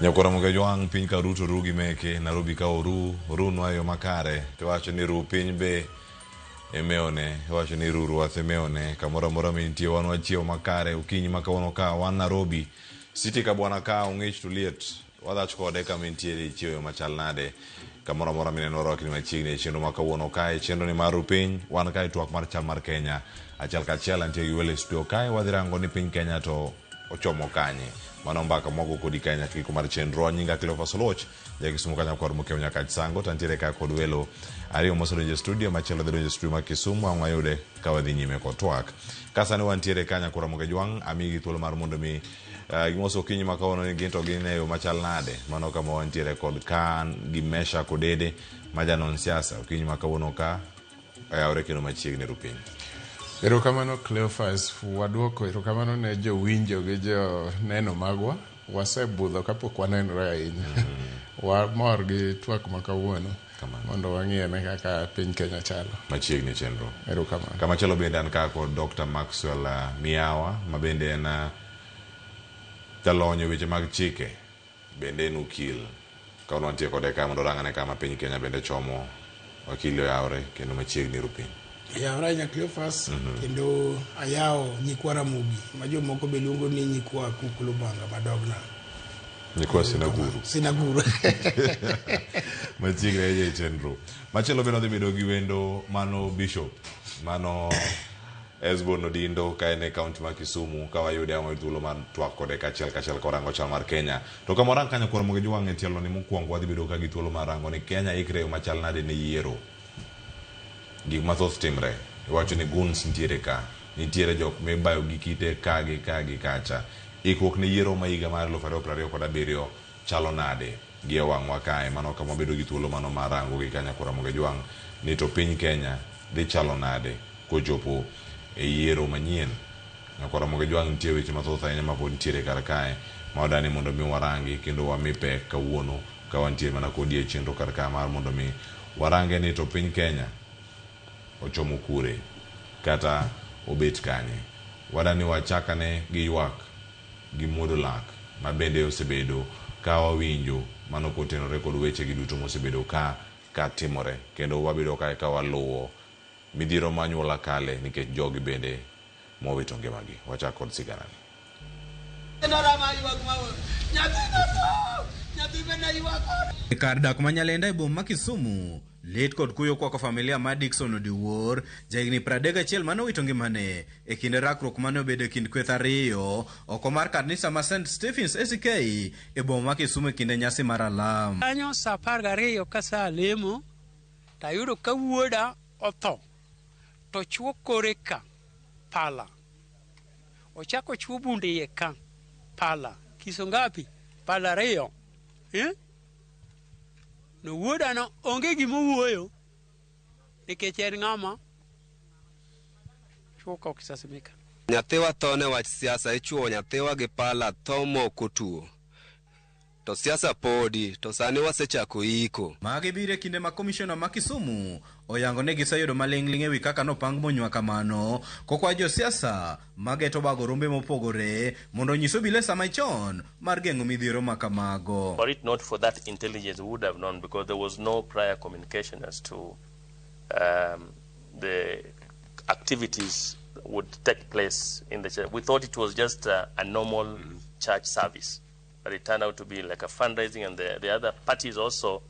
Nyakwara Mugejwang' piny ka Ruto ru gi meke, Nairobi ka oru, orunwa e yo makare, tiwacho ni ru piny be emewone, iwacho ni ru ruath emewone, kamoro amora mintie wan wachiew makare, okinyi ma kawuono ka wan Nairobi City ka bwana ka ong'ich to liet, wadhach kode kama intiere ichiew e yo machal nade, kamoro amora mineno warwakni machiegni e chenro ma kawuono kae, chenro ni mar ru piny, wan kae twak mar chal mar Kenya, achiel kachiel antie gi welo e studio kae, wadhi rango ni piny Kenya to ochomo kanye. Mano mbaka mwago kodi kae nyaka giko mar chenro. Nyinga Cleophas Oluoch, ja Kisumu ka nyakwar Mokeo Nyakach Sango, to antiere ka kod welo ariyo mosedonjo e studio, machielo dhi donjo e studio ma Kisumu, ang' wayude ka wadhi nyime kod twak. Ka sani wantiere ka nyakwar Ramogi Ajwang', amigi thuolo mar mondo mi uh, gimoso okinyi ma kawuono ni gin to gin e yo machal nade. Mano kama wantiere kod Kan gi Mesha Kodede ma janon siasa okinyi ma kawuono ka oyawre kendo machiegni ru piny. Erokamano Cleophas, waduoko erokamano ne jowinjo gi joneno magwa. Wasebudho kapok wanenore ahinya. Wamor gi twak ma kawuono mondo wang'i ane kaka piny Kenya chalo. Machiegni chenro. Erokamano. Kamachielo bende an ka kod Dr. Maxwell Miyawa ma bende en jalony e weche mag chike bende en okil. Kawuono wantie kode ka mondo orang'ane kama piny Kenya bende chomo. Wakili oyawre kendo machiegni ru piny. Oyawre ahinya Cleophas, kendo ayawo nyikwa Ramogi ma jomoko be luongo ni nyikwa Kuku Lubanga madogna. Nyikwa Sinaguru. Sinaguru. Machiegni ahinya e chenro. Machielo bende wadhi bedo gi wendo mano Bishop mano Esbon Odindo ka en e kaunti ma Kisumu ka wayude ang' wayud thuolo mar twak kode kachiel kachiel korango chal mar Kenya. To kama warang kanyo kwar Mogeju wang' e tielo ni mokwongo wadhi bedo ka gi thuolo mar rango ni Kenya ikre e yo machal nade ne yiero. Gik mathoth timre. Iwacho ni goons nitiere ka. Nitiere jok mibayo gi kite ka gi ka gi kacha. Ikruok ne yiero ma higa mar 2027 chalo nade gi e wang'wa kae? Mano kama wabedo gi thuolo mano mar rango gi kanya kwar Ramogi Ajwang' ni to piny Kenya dhi chalo nade kochopo e yiero manyien. Nyakwar Ramogi Ajwang' nitie weche mathoth ahinya ma pod nitiere kar kae ma wadani mondo mi warangi kendo wami pek kawuono ka wantie mana kodi e chenro kar ka mar mondo mi warange ni to piny Kenya ochomo kure kata obet kanye. Wadani wachakane gi ywak gi muodo lak ma bende osebedo ka wawinjo mano kotenore kod weche gi duto mosebedo ka ka timore kendo wabedo kae ka waluwo midhiero ma anyuola kale nikech jogi bende mowito ngimagi. Wachak kod siganani. E kar dak ma Nyalenda e boma ma Kisumu, lit kod kuyo kwako familia mar Dickson Odiwuor, jahigni 31 mane owito ngimane e kinde rakruok mane obedo e kind kweth ariyo oko mar kanisa ma St Stephen's ACK e boma ma Kisumu e kinde nyasi mar alam. Kanyo saa 12 ka saa lemo to ayudo ka wuoda otho to chwo kore ka pala ochako chwo bund iye ka pala kiso ngapi pala ariyo eh? No wuoda no onge gima owuoyo nikech en ng'ama chwo ka okisasimika. Nyathiwa tho ne wach siasa, ichuowo nyathiwa gi pala tho mok otuo. To siasa podi, to sani wasechako iko. Magi biro e kinde ma komishona ma Kisumu oyango ni giseyudo maling'ling' ewi kaka nopang monywa kamano kokwa josiasa mageto bago rombe mopogore mondo onyis obila sama chon mar geng'o midhiero ma kamago. Were it not for that intelligence, we would have known because there was no prior communication as to the activities would take place in the church. We thought it was just a normal church service, but it turned out to be like a fundraising, and the other parties also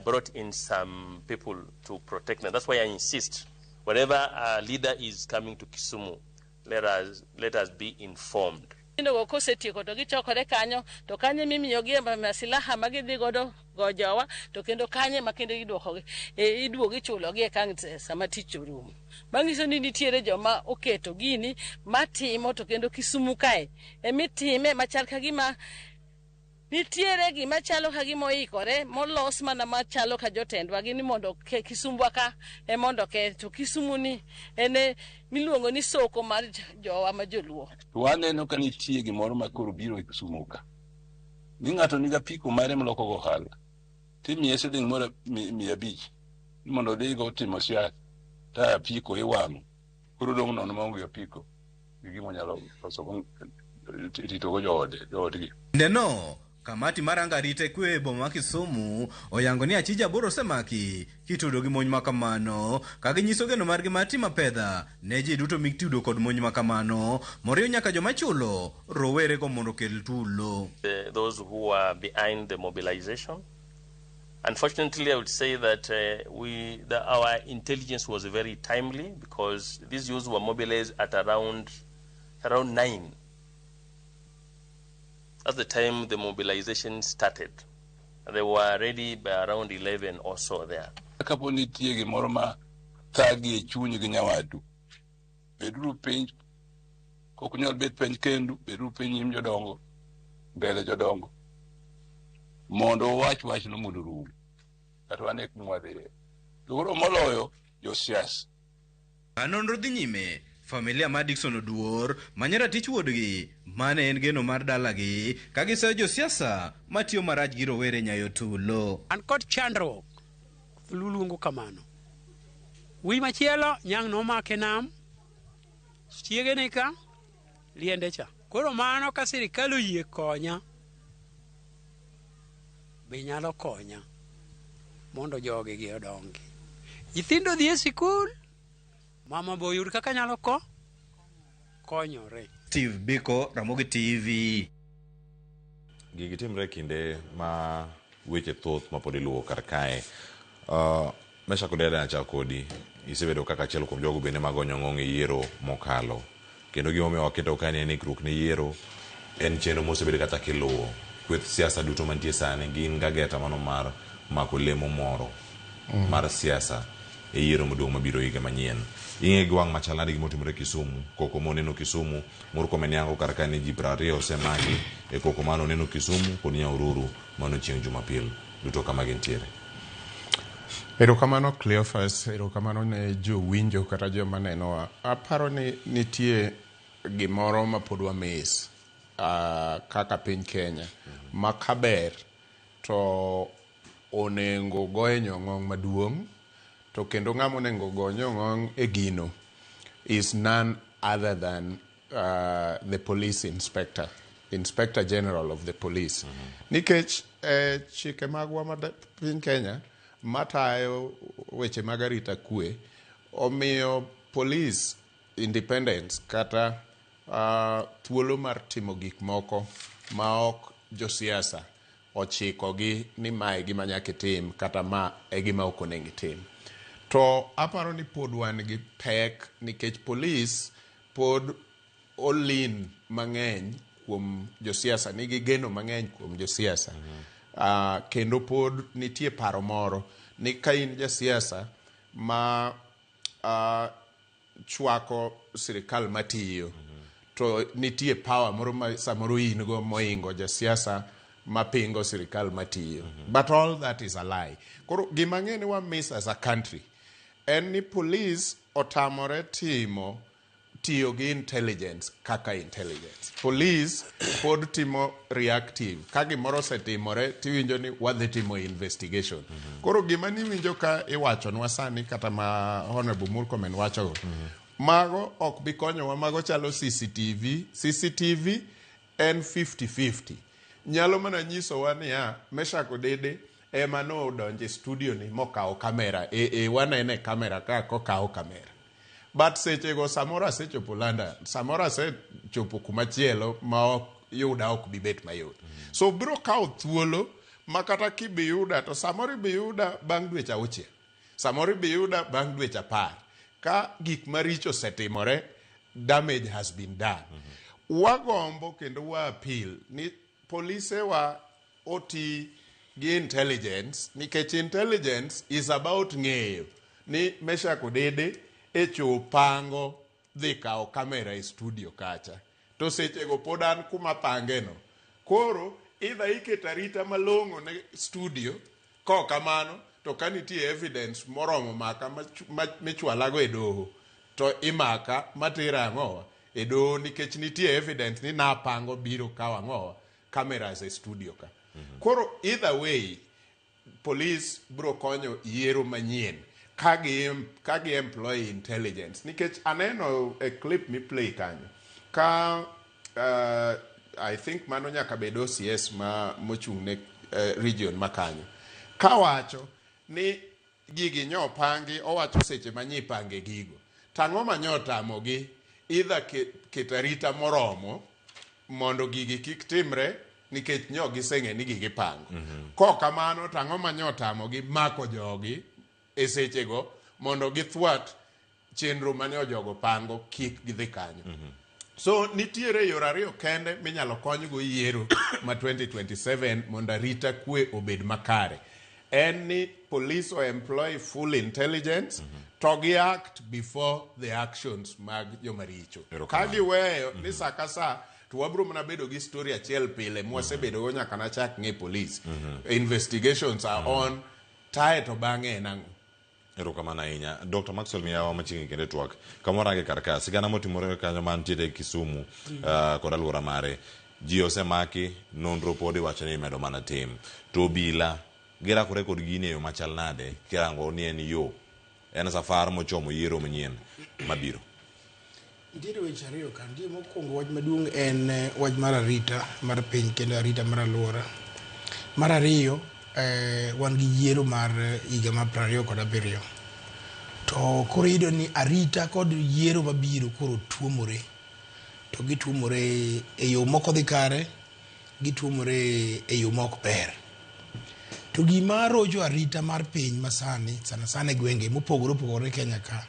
brought in some people to protect them. That's why I insist, whenever a leader is coming to Kisumu, let us be informed. Nyithindo go kosetieko to gichokore kanyo, to kanyo mimiyogi silaha ma gidhi godo go jowa, to kendo kanyo ema kendo iduokogi, iduogo ichulogi e kang' sama tich orumo. Manyiso ni nitiere joma oketo gini matimo, to kendo Kisumu kae emitime machal ka gima nitiere gima chalo ka gima oikore molos mana machalo ka jotendwa gi ni mondo Kisumbwa ka e mondo ke, to Kisumu ni en e miluongo ni soko mar jowa ma joluo. To waneno ka nitie gimoro ma koro biro e Kisumu ka. Ni ng'ato nigi apiko mare moloko go ohala. Timiye siling moro 500 ni mondo odhigo timo siasa. Ta apiko iwang'o. Koro odong' nono maonge apiko gi gima onyalo loso go, rito go joode, joodgi. Kindeno, Kamati mar arita e kwe e boma ma Kisumu oyango ni achije aboro osemaki kitudo gi monj makamano ka ginyiso geno margi mar timo apedha ne ji duto mitudo kod monj makamano moriwo nyaka joma chulo rowerego mondo okel tulo. Those who are behind the mobilization. Unfortunately, I would say that our intelligence was very timely because these youths were mobilized at around 9. That's the time the mobilization started. They were ready by around 11 or so there. Kapo nitie gimoro ma thagi e chunyi gi nyawadu, beduru piny. Kok unyal bet piny kendu, beduru piny nyim jodongo, mbele jodongo, mondo uwach wachno mondo orum, kata wane kuma wadhiye. To koro moloyo josiasa. Ka nonro dhi nyime, familia mar Dickson Oduor manyo ratich wuodgi mane en geno mar dalagi ka giseyo josiasa matiyo marach gi rowere nyayo tulo. An kod chandruok, Dholuo luongo kamano. Wuoyi machielo nyang' nomake nam, chiege ni ka, liende cha. Koro mano ka sirikal oyie konya, be nyalo konya mondo jogi gi odongi. Nyithindo dhi e sikul, mama be oyud kaka nyalo konyore. Steve Biko, Ramogi TV. Gigi timre e kinde ma weche thoth ma pod iluwo kar kae. Meshack Odede, achako kodi. Isebedo kaka achiel kuom jogo bende magonyo ng'ong e yiero mokalo. Kendo gimomiyo waketo kae ni en ikruok ne yiero en chenro mosebedo kata kiluwo. Kweth siasa duto mantie sani gin gageta mano mar mako lemo moro mar siasa e yiero maduong' mabiro higa manyien. Ing'e gi wang' machal nade gimotimore Kisumu, koko moneno Kisumu, Murkomen yango kar kae ni ji 20 osemaki e koko mano oneno Kisumu kod Nyahururu mano chieng' Jumapil. Duto kama gintiere. Erokamano Cleophas, erokamano ne jowinjo kata joma nenowa. Aparo ni nitie gimoro ma pod wa miss kaka piny Kenya ma kaber to onego goye nyong'ong maduong', to kendo ng'ama onego go nyong'ong e gino is none other than the police inspector, Inspector General of the Police. Nikech chike magwa ma piny Kenya matayo weche mag arita kwe omiyo police independence kata thuolo mar timo gik moko ma ok josiasa ochikogi ni ma e gima nyaka itim kata ma e gima ok onego itim. To aparo ni pod wan gi pek nikech police pod olin mang'eny kuom josiasa, nigi geno mang'eny kuom josiasa. Kendo pod nitie paro moro ni ka in jasiasa ma chwako sirikal matiyo, to nitie power moro ma samoro in go moingo jasiasa mapingo sirikal matiyo. But all that is a lie. Koro gima ang'e ni wa miss as a country en ni police otamore timo tiyo gi intelligence kaka intelligence. Police pod timo reactive. Ka gimoro osetimore tiwinjo ni wadhi timo investigation. Koro gima niwinjo ka iwachonwa sani kata ma Honorable Murkomen wachogo, mago ok bi konyowa, mago chalo CCTV. CCTV en 50-50. Nyalo mana nyisowa niya, Meshack Odede ema nodonjo e studio ni mokawo kamera. E wanene kamera ka kokawo kamera. But sechego samoro asechopo London, samoro asechopo kumachielo ma ok yuda ok bi bet mayot. So biro kawo thuolo ma kata kibiyuda to samoro ibiyuda bang' dweche 6. Samoro ibiyuda bang' dweche 10. Ka gik maricho osetimore, damage has been done. Wagombo kendo wa appeal ni polise wa oti gi intelligence, nikech intelligence is about ng'eyo ni Meshack Odede e cho pango dhi kawo kamera e studio kacha. To sechego pod an kuma pange no. Koro either iketo arita malong'o ne studio, kok kamano to ka nitie evidence moromo maka michwalago e doho, to imaka matera ang'owa e doho nikech nitie evidence ni napango biro kawo ang'owa cameras e studio ka. Koro either way, police bro konyo yiero manyien ka gi employ intelligence, nikech aneno e clip mi play kanyo ka I think mano nyaka bed OCS ma mochung' ne region ma kanyo. Kawacho ni gigi nyopangi, owacho seche ma nyipange gigo. Tang'o ma nyotamogi either keto arita moromo mondo gigi kik timre nikech nyo giseng'e ni gigi pango. Kok kamano to ang'o ma nyotamogi mako jogi e sechego mondo githwat chenro mane ojogo pango kik gidhi kanyo. So nitiere yore ariyo kende minyalo konygo yiero ma 2027 mondo arita kwe obed makare. En ni police o employ full intelligence to gi act before the actions mag jomaricho. Ka giweyo ni sa ka sa to wabro mana bedo gi story achiel pile mwasebedo go nyaka nachak ng'e police. Investigations are on tae to bang'e en ang'o? Erokamano ahinya. Dr. Maxwell Miyawa machiegni kendo e twak. Kamoro range kar ka, sigana motimore kanyo mantiere Kisumu kod alwora mare. Ji osemaki, nonro pod iwacho ni imedo mana tim. To obila girakore kod gini e yo machal nade kirango ni en yo, en safar mochomo yiero manyien mabiro. Nitiere weche ariyo ka. Nitie mokwongo wach maduong' en wach mar arita mar piny kendo arita mar alwora. Mar ariyo, wan gi yiero mar higa mar 27. To koro iyudo ni arita kod yiero mabiro koro tuomore. To gituomore e yo mok odhi kare, gituomore e yo mok ber. To gima rocho arita mar piny masani, sana sana e gwenge mopogore opogore Kenya ka,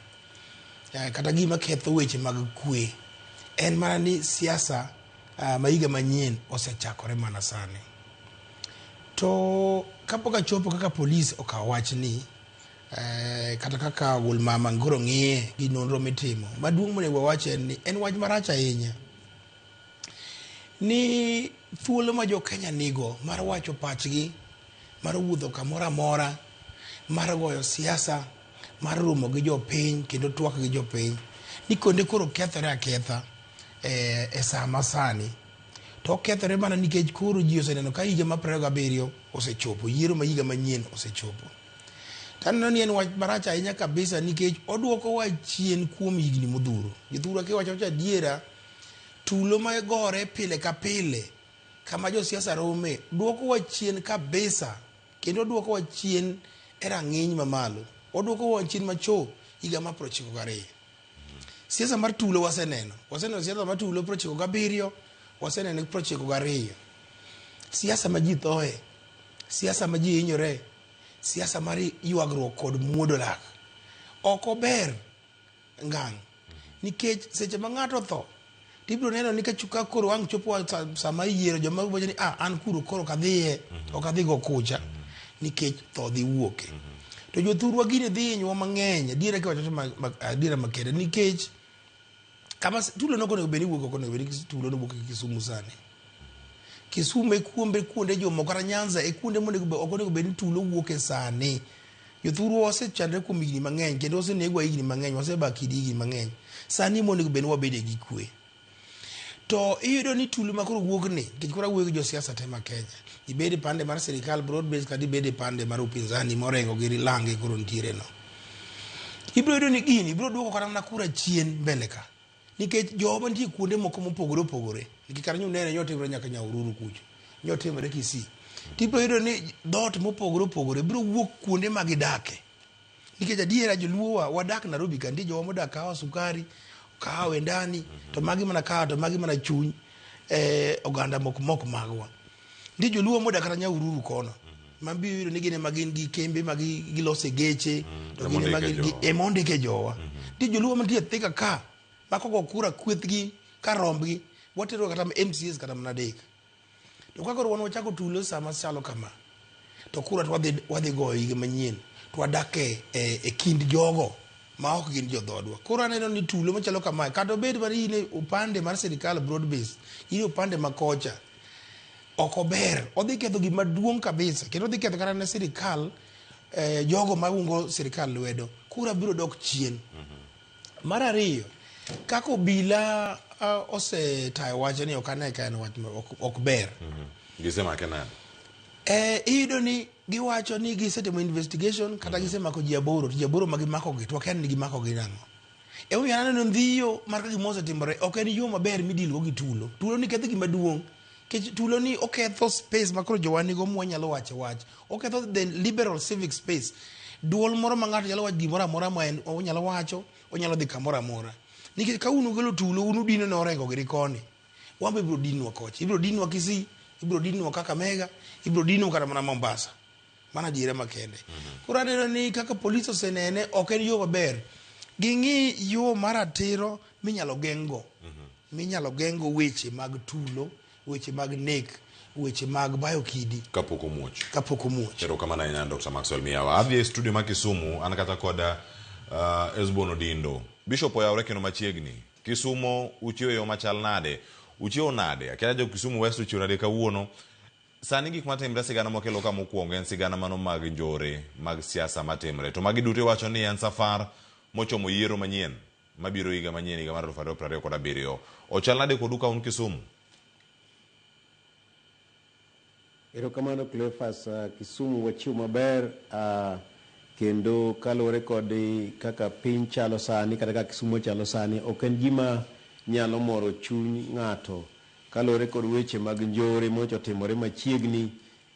kata gima ketho weche mag kwe, en mana ni siasa ma higa manyien osechakore mana sani. To kapok achopo kaka polis okawo wachni, kata kaka wuon mama koro ng'iye gi nonro mitimo, maduong' monego wawach en ni en wach marach ahinya ni thuolo ma jo Kenya nigo mar wacho pachgi, mar wuotho kamoro amora, mar goyo siasa, mar romo gi jopiny kendo twak gi jopiny, ni kuonde koro kethore aketha e sa masani. To okethore mana nikech koro ji oseneno ka higa mar 27 osechopo, yiero ma higa manyien osechopo. To aneno ni en wach marach ahinya kabisa nikech oduokowa chien kuom higni modhuro. Jothurwa kiwacho wacho adiera, tulo magore pile ka pile kama josiasa rome duokowa chien kabisa kendo duokowa chien e rang'iny mamalo. Oduokowa chien machop higa mar 92. Siasa mar tulo waseneno. Waseneno siasa mar tulo 97, waseneno 92. Siasa ma ji thoe, siasa ma ji hinyore, siasa mar ywagruok kod muodo lak. Ok ober ngang'. Nikech seche ma ng'ato otho, tibiro neno ni ka koro ang' chopo sama iyiero joma wacho ni an kuro koro ok adhiye, ok adhi go kucha nikech tho dhi wuoke. To jothurwa gini dhi hinyowa mang'eny, adiera kiwacho to adiera makende nikech kama tulo nok onego bed ni wuok, ok onego bed ni tulo nowuok e Kisumu sani. Kisumu e kuonde kuonde jomoko kata Nyanza e kuonde monego ok onego bed ni tulo wuok e sani. Jothurwa osechandre kuom higni mang'eny kendo osenegwa higni mang'eny, wasebak kidi higni mang'eny. Sani monego bed ni wabede gi kwe. To iyudo ni tulo ma koro wuok ni, nikech koro awuoyo gi josiasa te ma Kenya, ibed e pande mar sirikal broad base kata ibed e pande mar upinzani morengo gi lange koro nitiere no. Ibiro yudo ni gini biro duoko kata mana kura chien mbele ka. Nikech jowa mantie kuonde moko mopogore opogore, nikech kata nyunene nyotimore nyaka Nyahururu kucho, nyotimore Kisii. Tibiro yudo ni dhoot mopogore opogore biro wuok kuonde ma gidake. Nikech adiera joluo wa wadak Nairobi ka, nitie jowa modak kahawa sukari, kahawa wendani, to magi mana kahawa to magi mana chuny oganda mok mok magwa. Nitie joluo modak kata Nyahururu kono, ma biro yudo ni gin ema gin gi kembe ma gilose geche, to gin ema gin gi ema ondike jowa. Nitie joluo mantie Thika ka, ma kogo kura kwethgi ka rombgi, watero kata MCAs kata mana adek. To ka koro wan wachako tulo sama chalo kama, to kura to wadhi goyo higa manyien, to wadak e kind jogo ma ok gin jodhodwa. Koro aneno ni tulo machalo kamae, kata obed mana in e upande mar sirikal broad base, in e upande ma kocha, ok ober. Odhi ketho gima duong' kabisa, kendo odhi ketho kata ne sirikal, jogo maungo sirikal lwedo. Kura biro dok chien. Mar ariyo, kaka obila osetayo wachni, ok ane ka en wach ok ber. Gisemake nade? Iyudo ni giwacho ni gisetimo investigation kata gisemako ji 8, to ji 8 ma gimako gi, to wakia ni gimako gi nang'o. Emomiyo aneno ndhiyo mar ka gima osetimore, ok en yo maber midil go gi tulo. Tulo ni ketho gima duong'. Nikech tulo ni oketho space ma koro jowa nigo mwanyalo wache wach. Oketho the liberal civic space. Duol moro ma ng'ato nyalo wacho gimoro amora ma en onyalo wacho, onyalo dhi kamoro amora. Nikech ka un ugolo tulo, un udino ne Orengo giri koni. Wan be ibiro dinwa kocha. Ibiro dinwa Kisii, ibiro dinwa Kakamega, ibiro dinwa kata mana Mombasa. Mano adiera makende. Koro aneno ni kaka polis osenene ok en yo maber. Ging'i yo mar ratiro minyalo geng'go. Minyalo geng'go weche mag tulo, weche mag nek, weche mag bayo kidi. Kapok omuoch. Kapok omuoch. Erokamano ahinya Dr. Maxwell Miyawa. Adhi e studio ma Kisumu, an kata kod Esbon Odindo. Bishop oyawre kendo machiegni. Kisumo uchiewo e yo machal nade? Uchiewo nade? Akia jo Kisumu West ochiewo nade kawuono? Sani gik matimre sigana mwakelo ka mokwongo en sigana mano mag njore mag siasa matimre. To magi duto iwacho ni en safar mochomo yiero manyien mabiro higa manyien higa mar 2027. Ochal nade kodu ka un Kisumu? Erokamano Cleophas, Kisumu wachiew maber kendo kaluwore kod kaka piny chalo sani kata kaka Kisumu chalo sani ok en gima nyalo moro chuny ng'ato kaluwore kod weche mag njore mocho otimore machiegni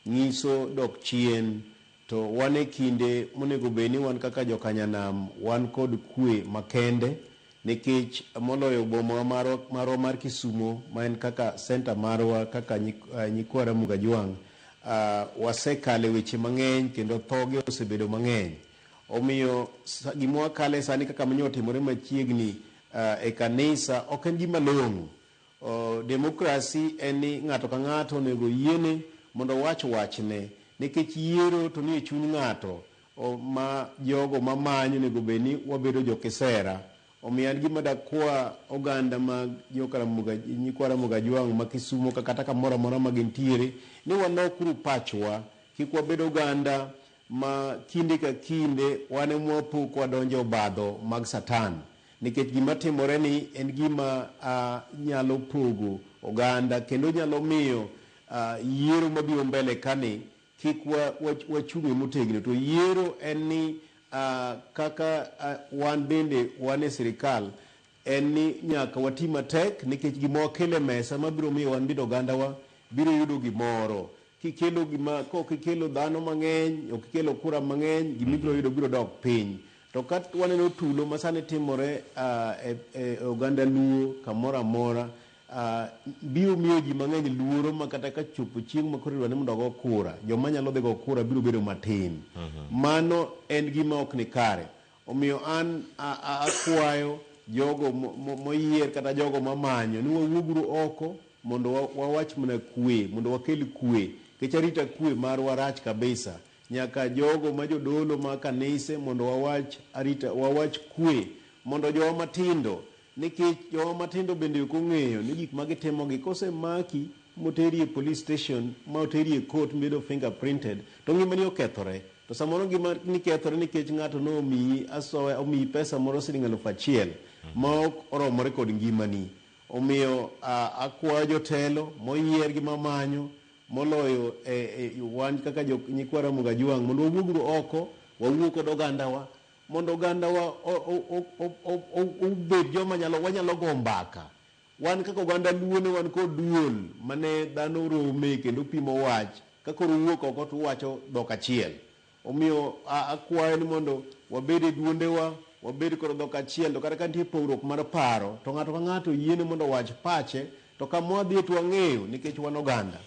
nyiso dok chien to wan e kinde monego bed ni wan kaka jokanyanam wan kod kwe makende nikech moloyo boma marwa mar Kisumo ma en kaka center marwa kaka nyikwa Ramogi Ajwang' wasekale weche mang'eny kendo thoge osebedo mang'eny. Omiyo gima wakale sani kaka manyo otimore machiegni e kanisa ok en gima long'o. Demokrasi en ni ng'ato ka ng'ato onego yiene mondo owach wachne nikech yiero to nie chuny ng'ato ma jogo mamanyo onego bed ni wabedo jokisera. Omiyo an gima dakwa oganda mag nyikwa Ramogi Ajwang' ma Kisumo kata kamoro amora ma gintiere ni walokuru pachwa kik wabed oganda ma kinde ka kinde wan ema wapo kwadonjo e obadho mag Satan. Nikech gima timore ni en gima nyalo pogo oganda kendo nyalo miyo yiero mabiro mbele kani kik wachung'e motegno. To yiero en ni kaka wan bende wan e sirikal en ni nyaka wati matek nikech gima wakelo e mesa mabiro miyo wan bende ogandawa biro yudo gimoro. Kikelo gima kok ikelo dhano mang'eny, ok ikelo kura mang'eny, gima ibiro yudo biro dok piny. To ka waneno tulo ma sani timore e oganda Luo kamoro amora, biro miyo ji mang'eny luoro ma kata ka chopo chieng' ma koro idwa ni mondo ogo kura, joma nyalo dhi go kura biro bedo matin. Mano en gima ok ni kare. Omiyo an akwayo jogo moyier kata jogo mamanyo ni wawuoguru oko mondo wawach mana kwe, mondo wakel kwe. Nikech arita kwe marwa rach kabisa. Nyaka jogo ma jodolo ma kanise mondo wawach arita, wawach kwe mondo jowa matindo, nikech jowa matindo bende ok ong'eyo ni gik ma gitimogi kosemaki moteri e police station ma oteri e court mibedo fingerprinted to ngimani okethore. To samoro ngimani kethore nikech ng'ato nomiyi asoya, omiyi pesa moro siling 1000 ma ok oromore kod ngimani. Omiyo akwayo jotelo moyier gi mamanyo moloyo wan kaka nyikwa Ramogi Ajwang' mondo wawuoguru oko, wawuo kod ogandawa mondo ogandawa obed joma wanyalo go mbaka. Wan kaka oganda Luo ne wan kod duol mane dhano rome kendo pimo wach, ka koro wuok oko to uwacho dhok achiel. Omiyo akwayo ni mondo wabed e duondewa, wabed kod dhok achiel, to kata ka nitie pogruok mar paro, to ng'ato ka ng'ato yiene mondo owach pache, to kama wadhiye to wang'eyo nikech wan oganda.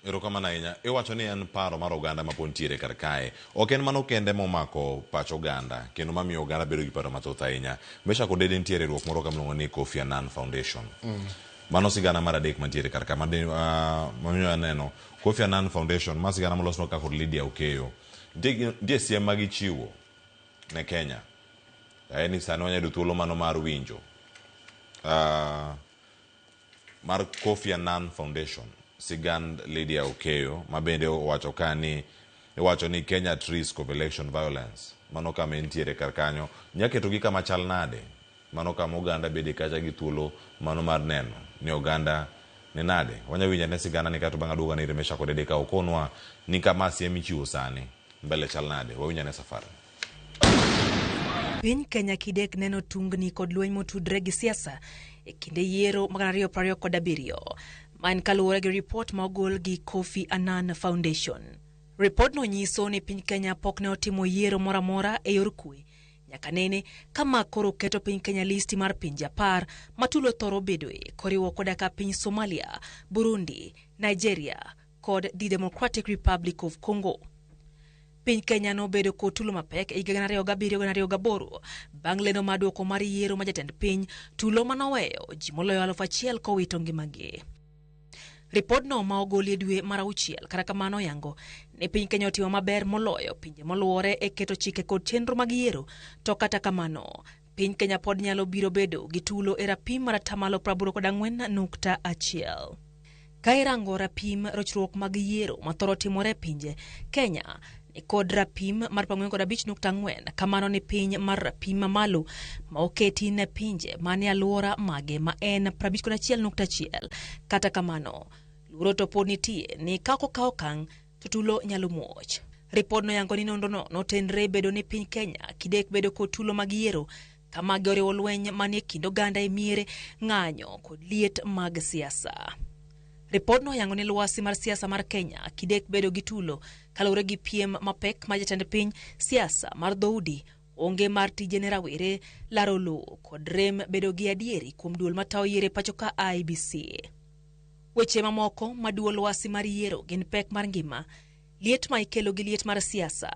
Erokamano ahinya. Iwacho ni en paro mar oganda ma pod nitiere kar kae. Ok en mano kende momako pach oganda, kendo mamiyo oganda bedo gi paro mathoth ahinya. Meshack Odede nitiere riwruok moro kamiluongo ni Kofi Annan Foundation. Mano sigana mar adek mantiere kar ka. Mamiyo aneno Kofi Annan Foundation, ma sigana molosnwa ka kod Lydia Okeyo. Nitie siem ma gichiwo ne Kenya. En ni sani wanyalo yudo thuolo mano mar winjo. Mar Kofi Annan Foundation, sigand Lydia Okeyo, ma bende owacho ka ni iwacho ni Kenya at risk of election violence. Mano kama entiere kar kanyo. Nyaketo gi kama chal nade? Mano kama oganda bede kacha gi thuolo mano mar neno ni oganda ni nade. Wanya winjo ane sigana ni kato bang' aduogo ane ir Meshack Odede ka okonwa ni kama siem ichiwo sani mbele chal nade. Wawinjo ane safari. Piny Kenya kidek neno tungni kod lweny motudre gi siasa e kinde yiero mag 2027. Ma en kaluwore gi ripot ma ogol gi Kofi Annan Foundation. Ripodno nyiso ni piny Kenya pok ne otimo yiero moro amora e yor kwe nyaka nene ka ma koro keto piny Kenya listi mar pinje 10 ma tulo thoro bedoe koriwo koda ka piny Somalia, Burundi, Nigeria kod The Democratic Republic of Congo. Piny Kenya nobedo kod tulo mapek e higa 2007-2008 bang' lendo mar duoko mar yiero ma jatend piny, tulo manoweyo ji moloyo 1000 kowito ngimagi. Ripodno ma ogol e dwe mar auchiel kata kamano oyango ni piny Kenya otimo maber moloyo pinje moluwore e keto chike kod chenro mag yiero, to kata kamano piny Kenya pod nyalo biro bedo gi tulo e rapim mar 84.1%. Ka irango rapim rochruok mag yiero mathoro timore e pinje, Kenya ni kod rapim mar 45.4, kamano ni piny mar rapim mamalo ma oketi ne pinje manie alwora mage ma en 51.1. Kata kamano, luoro to pod nitie ni ka ok okaw okang' to tulo nyalo muoch. Ripodno yango ni nonrono notenre bedo ni piny Kenya kidek bedo kod tulo mag yiero ka magi oriwo lweny manie kind oganda e miere, ng'anyo kod liet mag siasa. Ripodno oyango ni lwasi mar siasa mar Kenya kidek bedo gi tulo kaluwore gi piem mapek ma jatend piny, siasa mar dhoudi, onge mar tije ne rawere, laro lowo kod rem bedo gi adieri kuom duol matayo yiero e pacho ka IEBC. Weche mamoko maduwo lwasi mar yiero gin pek mar ngima, liet ma ikelo gi liet mar siasa,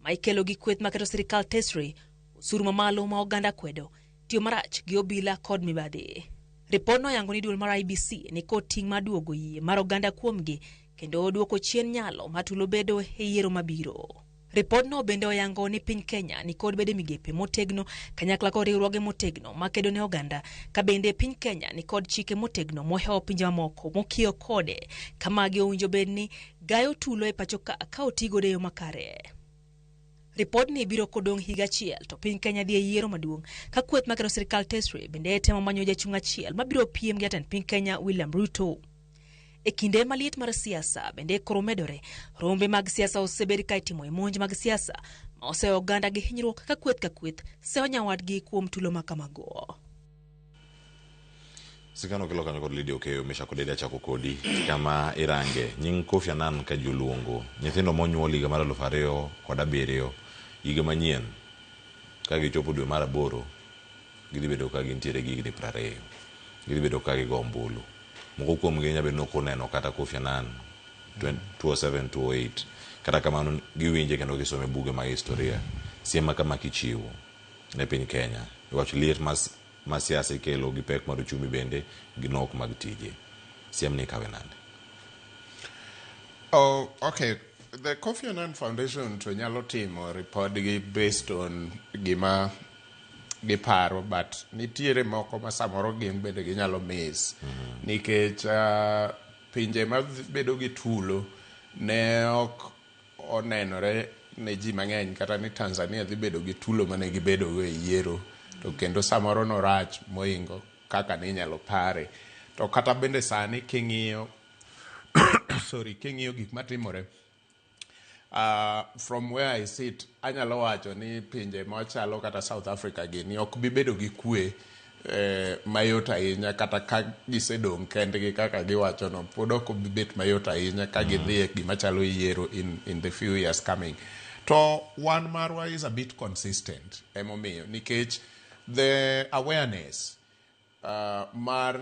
ma ikelo gi kweth maketo sirikal tesre, osuru mamalo ma oganda kwedo, tiyo marach gi obila kod mibadhi. Ripodno oyango ni duol mar IEBC ni kod ting' mar duogo yie mar oganda kuomgi kendo duoko chien nyalo mar tulo bedo e yiero mabiro. Ripodno bende oyango ni piny Kenya ni kod bedo e migepe motegno kanyakla kod riwruoge motegno makedo ne oganda, ka bende piny Kenya ni kod chike motegno mohewo pinje mamoko mokiewo kode, ka magi owinjo bed ni gayo tulo e pacho ka ka oti godo e yo makare. Ripodni biro kodong' higa achiel to piny Kenya dhi e yiero maduong' ka kweth maketo sirikal tesre bende temo manyo jachung' achiel mabiro piem gi jatend piny Kenya William Ruto. E kinde maliet mar siasa bende koro medore, rombe mag siasa osebed ka itimo e monj mag siasa ma oseyo oganda gi hinyruok ka kweth ka kweth seyo nyawadgi kuom tulo ma kamago. Sigano kelo kanyo kod Lydia Okeyo, Mesha kod Lydia chako kodi kama irange nying Kofi Annan ka ji oluongo nyithindo monyuol higa mar 2007 higa manyien ka gichopo dwe mar 8 gidhi bedo ka gintiere gi higni 20, gidhi bedo ka gigo ombulu. Moko kuomgi nyalo bedo ni ok oneno kata Kofi Annan 2007 2008, kata kamano giwinje kendo gisome buge mag historia. Siem ma kama kichiwo ne piny Kenya iwacho liet ma siasa ikelo gi pek mar uchumi bende gi nok mag tije. Siem ni ikawe nade? Oh, okay. The Kofi Annan Foundation to nyalo timo ripodgi based on gima giparo, but nitiere moko ma samoro gin bende ginyalo miss nikech pinje ma bedo gi tulo ne ok onenore ne ji mang'eny kata ni Tanzania dhi bedo gi tulo mane gibedo go e yiero, to kendo samoro norach moingo kaka ninyalo pare. To kata bende sani king'iyo sorry, king'iyo gik matimore from where I sit, anyalo wacho ni pinje machalo kata South Africa gini ok bi bedo gi kwe mayot ahinya kata ka gisedong' kendgi kaka giwacho no, pod ok obi bet mayot ahinya ka gidhi e gima chalo yiero in the few years coming. To wan marwa is a bit consistent, emomiyo nikech the awareness mar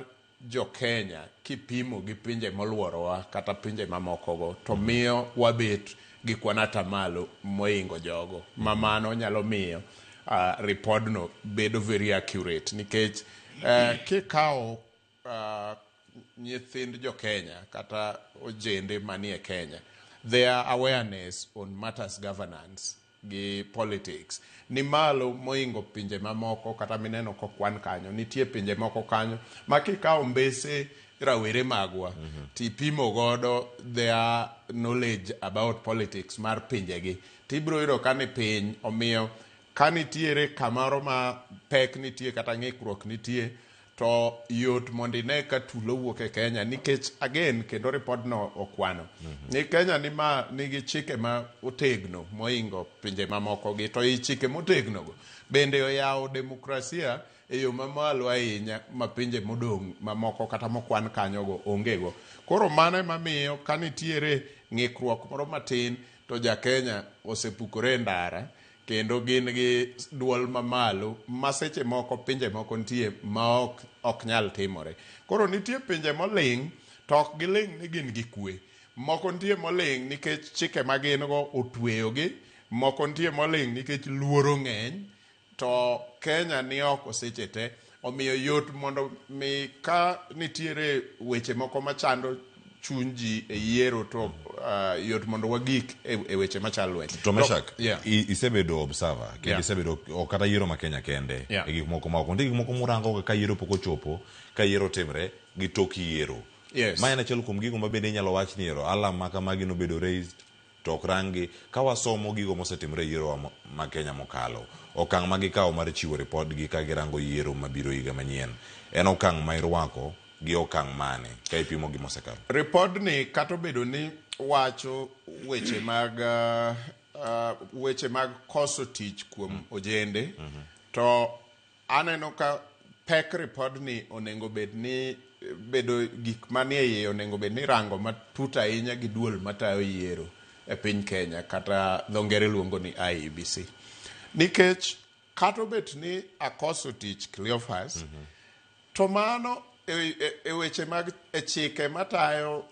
jo Kenya kipimo gi pinje moluorowa kata pinje mamokogo to miyo wabet gi kwan atamalo moingo jogo ma mano nyalo miyo ripodno bedo very accurate nikech kikawo nyithind jo Kenya kata ojende manie Kenya, their awareness on matters governance gi politics ni malo moingo pinje mamoko kata mineno kokwan kanyo. Nitie pinje moko kanyo ma kikawo mbese rawere magwa tipimo godo their knowledge about politics mar pinjegi, tibiro yudo ka ni piny. Omiyo ka nitiere kamoro ma pek nitie kata ng'ikruok nitie, to yot mondo ine ka tulo wuok e Kenya nikech again kendo ripodno okwano ni Kenya ni ma nigi chike ma otegno moingo pinje mamoko gi to i chike motegno go bende oyawo demokrasia e yo mamalo ahinya ma pinje modong' mamoko kata mokwan kanyogo onge go. Koro mano ema miyo ka nitiere ng'ikruok moro matin to ja Kenya osepukore e ndara kendo gin gi duol mamalo ma seche moko pinje moko nitie ma ok, ok nyal timore. Koro nitie pinje moling' to ok giling' ni gin gi kwe. Moko nitie moling' nikech chike ma gin go otweyogi, moko nitie moling' nikech luoro ng'eny, to Kenya ni oko seche te. Omiyo yot mondo mi ka nitiere weche moko machando chuny ji e yiero to yot mondo wagik e, e weche machal lweny. To Meshak, yeah. isebedo observer kendo isebedo ok kata yiero ma Kenya kende e gik moko ma oko. Nitie gik moko murango ka yiero pok ochopo, ka yiero otimre gi tok yiero. Ma en achiel kuom gigo ma bende inyalo wach ni ero alarm ma kamagi nobedo raised to ok ranggi. Ka wasomo gigo mosetimore e yiero ma Kenya mokalo, okang' ma gikawo mar chiwo ripodgi ka girango yiero mabiro higa manyien, en okang' ma irwako gi okang' mane ka ipimo gi mosekalo? Ripodni kata obedo ni wacho weche mag weche mag koso tich kuom ojende, to aneno ka pek ripodni onego bed ni bedo gik manie iye onego bed ni irango matut ahinya gi duol matayo yiero e piny Kenya kata dho ngere luongo ni IEBC. Nikech kata obet ni akoso tich Cleophas, to mano e, e, e weche mag e chike matayo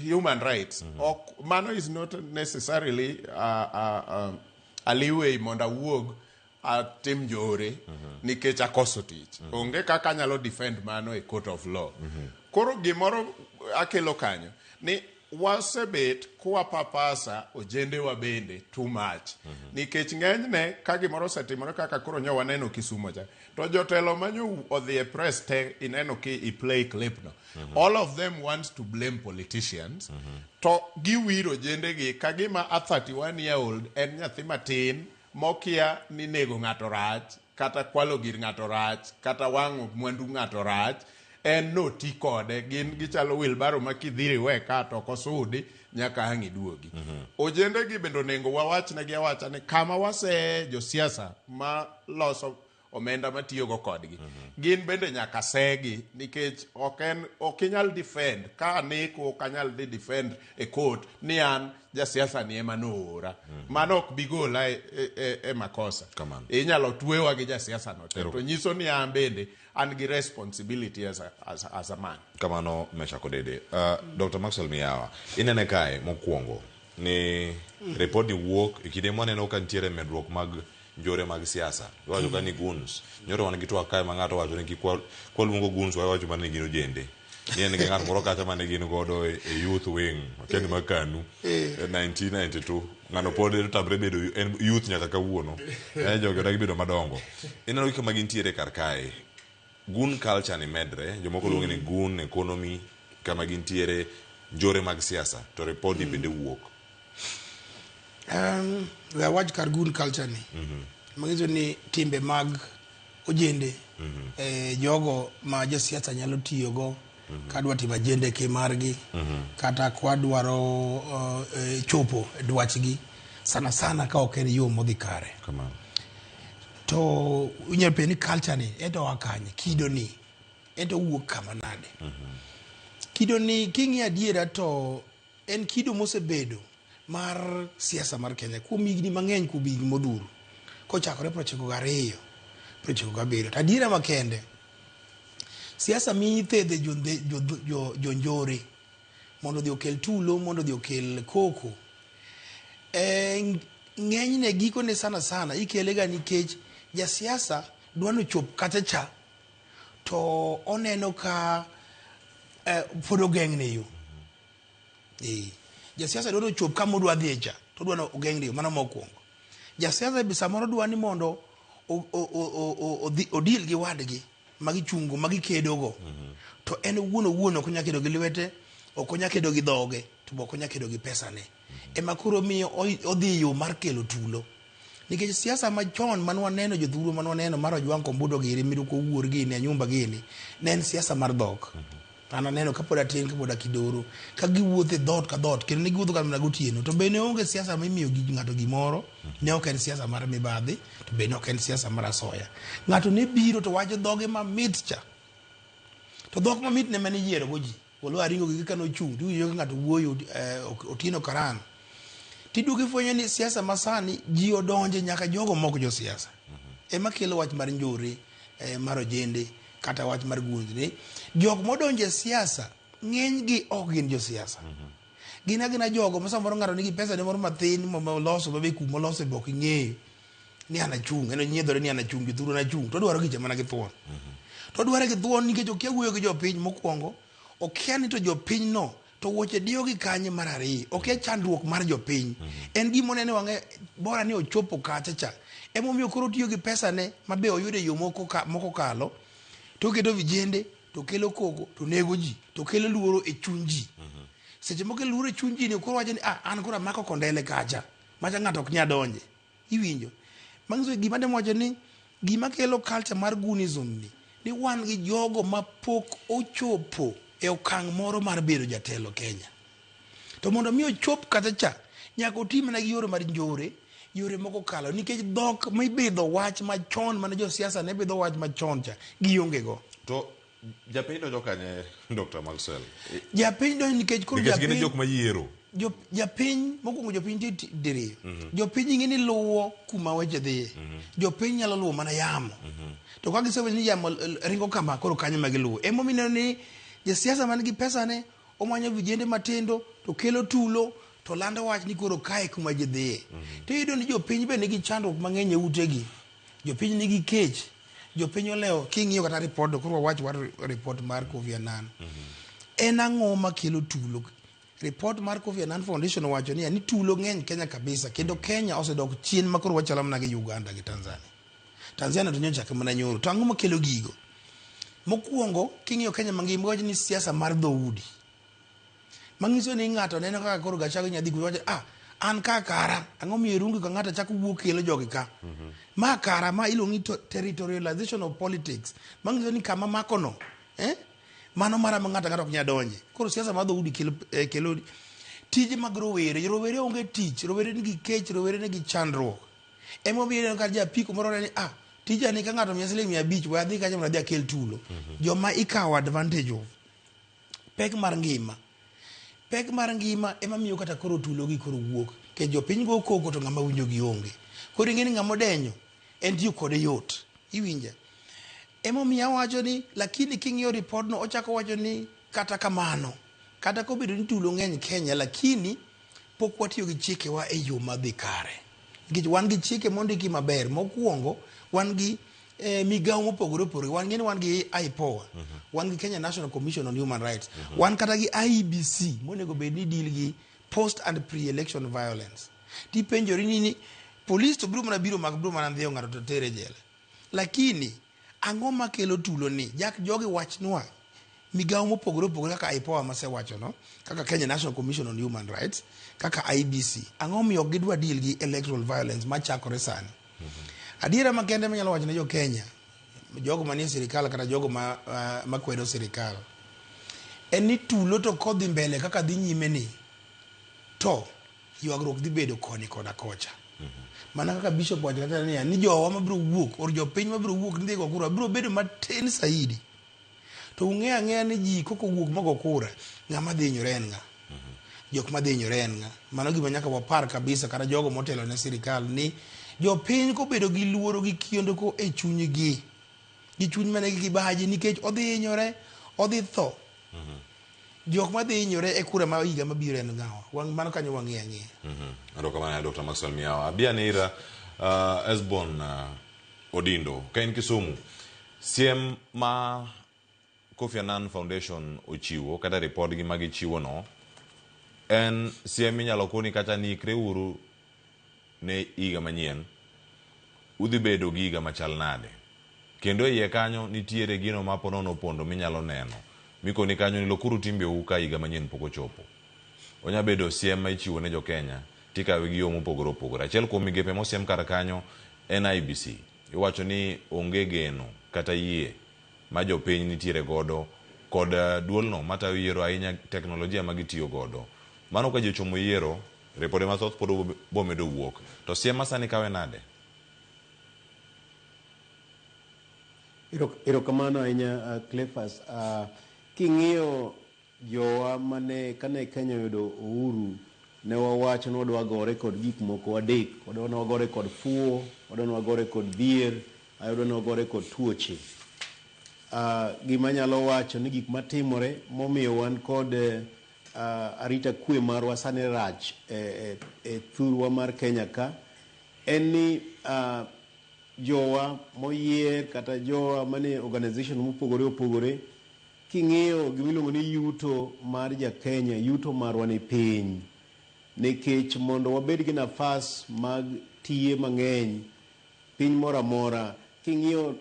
human rights ok mano is not necessarily a leeway mondo awuog atim njore nikech akoso tich. Onge kaka anyalo defend mano e court of law. Koro gimoro akelo kanyo ni wasebet kwapapasa ojendewa bende too much nikech ng'enyne ka gimoro osetimore kaka koro nyo waneno Kisumo cha to jotelo manyo odhi e press te ineno ki i play clip no all of them want to blame politicians to giwiro ojendegi ka gima a 31 year old en nyathi matin mokia ni nego ng'ato rach kata kwalo gir ng'ato rach kata wang'o mwandu ng'ato rach en noti kode gin gichalo wheelbarrow ma kidhiri we ka to ok osudi nyaka ang' iduogi. Ojende gi bende onego wawachnegi awacha ni kama waseye josiasa ma loso omenda matiyogo kodgi gin bende nyaka segi nikech ok en ok inyal defend ka aneko ok anyal dhi defend e court ni an jasiasa ni ema noora mano ok bi gola e, e, e, e makosa Kamano. inyalo twewa gi jasiasa no te Ero. to nyiso ni an bende an gi responsibility as a man. Kamano Meshak Odede. Dr. Maxwell Miyawa, inene kae mokwongo ni ripodni wuok e kinde mwaneno ka nitiere medruok mag njore mag siasa. Iwacho ka ni goons. Nyoro wan gi twak kae ma ng'ato wacho ni kik kwaluongo goons wawacho mana ni gin ojende. Ni en gi ng'at moro kacha mane gin godo e youth wing, akia ni mar KANU, e 1992. Ng'ano pod otamre bedo en youth nyaka kawuono. Jogi odagi bedo madongo. Ineno kama gintiere kar kae. Goon culture ni medre, jomoko luonge ni goon economy, kama gintiere njore mag siasa, to ripodni bende wuok. We awach kar goon culture ni. Manyiso ni timbe mag ojende jogo ma josiasa nyalo tiyogo kadwa timo ajende ke margi kata kwadwaro chopo e dwachgi sana sana ka ok en yo modhi kare. Kamano. To inyalo penjo ni culture ni ento oa kanye, kido ni ento owuok kama nade? Kido ni king'iyo adiera to en kido mosebedo mar siasa mar Kenya kuom higni mang'eny, kuom higni modhuro kochakore 92 97. To adiera makende siasa mithedhe jonjore mondo odhi okel tulo, mondo odhi okel koko, ng'enyne gikone sana sana ikele ga nikech jasiasa dwa nochop kacha cha to oneno ka pod ogeng'ne yo. Jasiasa dwa nochop kama odwa dhiye cha to odwa ni ogeng'ne yo, mano mokwongo. Jasiasa be samoro dwa ni mondo odil gi wadgi magichungo magikedogo to en owuon owuon ok onyal kedo gi lwete, ok onyal kedo gi dhoge, to be ok onyal kedo gi pesane. Ema koro miyo odhi yo mar kelo tulo. Nikech siasa machon mane waneno jothurwa mane waneno mar Ojwang' Kombudo giri, Miruko Owuor gini, Anyumba gini, ne en siasa mar dhok. An aneno kapod atin, kapod akidoro, ka giwuotho e dhoot ka dhoot, kendo ne giwuotho kata mana gotieno. To be ne onge siasa mimiyo gi ng'ato gimoro, ne ok en siasa mar mibadhi, to be ne ok en siasa mar asoya. Ng'ato ne biro to wacho dhoge mamit cha. To dhok mamit ne mane iyiero go ji. Golo Aringo gi kaka nochung' to iwinjo ka ng'ato wuoyo Otieno Karan. Tiduogo ifwenyo ni siasa masani ji odonje nyaka jogo mok josiasa. Ema kelo wach mar njore, mar ojende kata wach mar gundni. Jok modonje siasa ng'eny gi ok gin josiasa. Gin agina jogo ma samoro ng'ato nigi pesa ne moro mathin moloso mabe kumolose be ok ing'eyo. Ni an achung', en onyiedhore ni an achung', jothurwa nachung', to odwaro gicha mana gi thuon. To odware gi thuon nikech okia wuoyo gi jopiny mokwongo, okia ni to jopiny no to wuoche diyo gi kanye mar ariyo, okia chandruok mar jopiny. En gima oneno e wang'e bora ni ochopo kacha cha. Emomiyo koro otiyo gi pesa ne ma be oyudo e yo moko kalo, to oketo vijende, to kelo koko, to nego ji, to kelo luoro e chuny ji. Seche mokelo luoro e chuny ji ni koro wacho ni ah, an koro amako kondele kacha, macha ng'ato ok nyal donje. Iwinjo? Manyiso gima atemo wacho ni gima kelo culture mar goonism ni, ni wan gi jogo ma pok ochopo e okang' moro mar bedo jatelo Kenya. To mondo mi ochop kata cha, nyaka oti mana gi yore mar njore, yore moko kalo, nikech dhok mibidho wach machon mane josiasa ne bidho wach machon cha, gionge go. To japiny donjo kanye, Dr. Maxwell? Japiny donjo nikech koro Nikech gin e japiny jok mayiero. Japiny mokwongo jopiny nitie diriyo. Jopiny ing'e ni luwo kuma weche dhiye. Jopiny nyalo luwo mana yamo. To ka gisewinjo ni yamo ringo kama, koro kanyo ema giluwo. Emomiyo ineno ni jasiasa man gi pesa ne omanyo vijende matindo to kelo tulo to lando wach ni koro kae kuma ji dhiye. To iyudo ni jopiny be nigi chandruok mang'eny e utegi. Jopiny nigi kech. Jopiny olewo king'iyo kata report to koro wawach war report mar Kofi Annan. En ang'o makelo tulo? Report mar Kofi Annan Foundation owacho niya ni tulo ng'eny Kenya kabisa kendo Kenya osedok chien ma koro wachalo mana gi Uganda gi Tanzania. Tanzania to nyocha mana nyoro. To ang'o makelo gigo? Mokwongo king'iyo Kenya mangima wacho ni siasa mar dhoudi. Manyiso ni ng'ato neno kaka koro Gachagua nyadhi kucho wacho ah an ka kara ang'o miyo Irungu ka ng'ato chako wuok kelo jogi ka. Ma kara ma iluongo ni territorialization of politics. Manyiso ni kama mako no, Mano mara ma ng'ato ang'ato ok nyal donje. Koro siasa mar dhoudi kelo tije mag rowere. Rowere onge tich, rowere nigi kech, rowere nigi chandruok. Emomiyo ineno ka japiko moro ni ah tija ni ka ng'ato miya siling 500 we adhi kacha mondo adhi akel tulo. Joma ikawo advantage of. Pek mar ngima. Pek mar ngima ema miyo kata koro tulo gi koro wuok. Nikech jopiny go koko to ng'ama winjo gi onge. Koro ing'e ni ng'ama odenyo en tiyo kode yot. Iwinja? Emomiyo awacho ni lakini king'iyo report no ochako wacho ni kata kamano, kata kobedo ni tulo ng'eny Kenya lakini pok watiyo gi chikewa e yo madhi kare. Nikech wan gi chike mondiki maber. Mokwongo wan gi migawo mopogore opogore. Wan ng'eni wan gi IPOA, wan gi Kenya National Commission on Human Rights, wan kata gi IEBC monego bed ni deal gi post and pre-election violence. Tipenjori ni police to biro mana biro mak biro mana ndhiyo ng'ato to tere jela. Lakini ang'o makelo tulo ni? Jak jogi wachnwa migawo mopogore opogore kaka IPOA masewacho no, kaka Kenya National Commission on Human Rights, kaka IEBC. Ang'o miyo ok gidwa deal gi electoral violence machakore sani? Adiera makende manyalo wacho ne jo Kenya, jogo manie sirikal kata jogo makwedo sirikal, en ni tulo to kodhi mbele kaka dhi nyime ni, to ywagruok dhi bedo koni koda kocha. Mana kaka Bishop wacho kata niya, ni jowa mabiro wuok, or jopiny mabiro wuok ni dhi go kura, biro bedo matin saidi. To ung'e ang'eya ni ji kok owuok mogo kura, ng'ama dhi hinyore en ng'a? Jok madhi hinyore en ng'a? Mano gima nyaka wapar kabisa kata jogo motelo ne sirikal ni jopiny kobedo gi luoro gi kiondko e chunygi, gi chuny mane gi kibaji nikech odhi hinyore, odhi tho. Jok madhi hinyore e kura ma higa mabiro en ng'awa? Wang' mano kanyo wang'e ang'eya. Erokamano Dr. Maxwell Miyawa. Abi ane ira Esbon Odindo, ka in Kisumu, siem ma Kofi Annan Foundation ochiwo kata ripodgi ma gichiwo no en siem minyalo koni kata ni ikre uru ne higa manyien, udhi bedo gi higa machal nade? Kendo e iye kanyo nitiere gino ma ponono opondo minyalo neno mikoni kanyo ni lokuru timbeu ka higa manyien pok ochopo. Onya bedo siem ma ichiwo ne jo Kenya tikawe gi yo mopogore opogore. Achiel kuom migepe mosiem kar kanyo en IEBC. Iwacho ni onge geno kata yie ma jopiny nitiere godo kod duolno matayo yiero ahinya teknolojia ma gitiyo godo. Mano ka ji ochomo yiero, ripode mathoth pod bomedo wuok. To siem masani kawe nade? Erokamano ahinya Cleophas. King'iyo jowa mane kane Kenya oyudo uhuru ne wawacho ni wadwa gore kod gik moko adek. Wadwa ni wagore kod fuwo, wadwa ni wagore kod dhier, wadwa ni wagore kod tuoche. Gima anyalo wacho ni gik matimore momiyo wan kod arita kwe marwa sani rach e thurwa mar Kenya ka en ni jowa moyier kata jowa mane organization mopogore opogore king'iyo gimiluongo ni yuto mar ja Kenya, yuto marwa ni piny nikech mondo wabed gi nafas mag tiye mang'eny piny moro amora king'iyo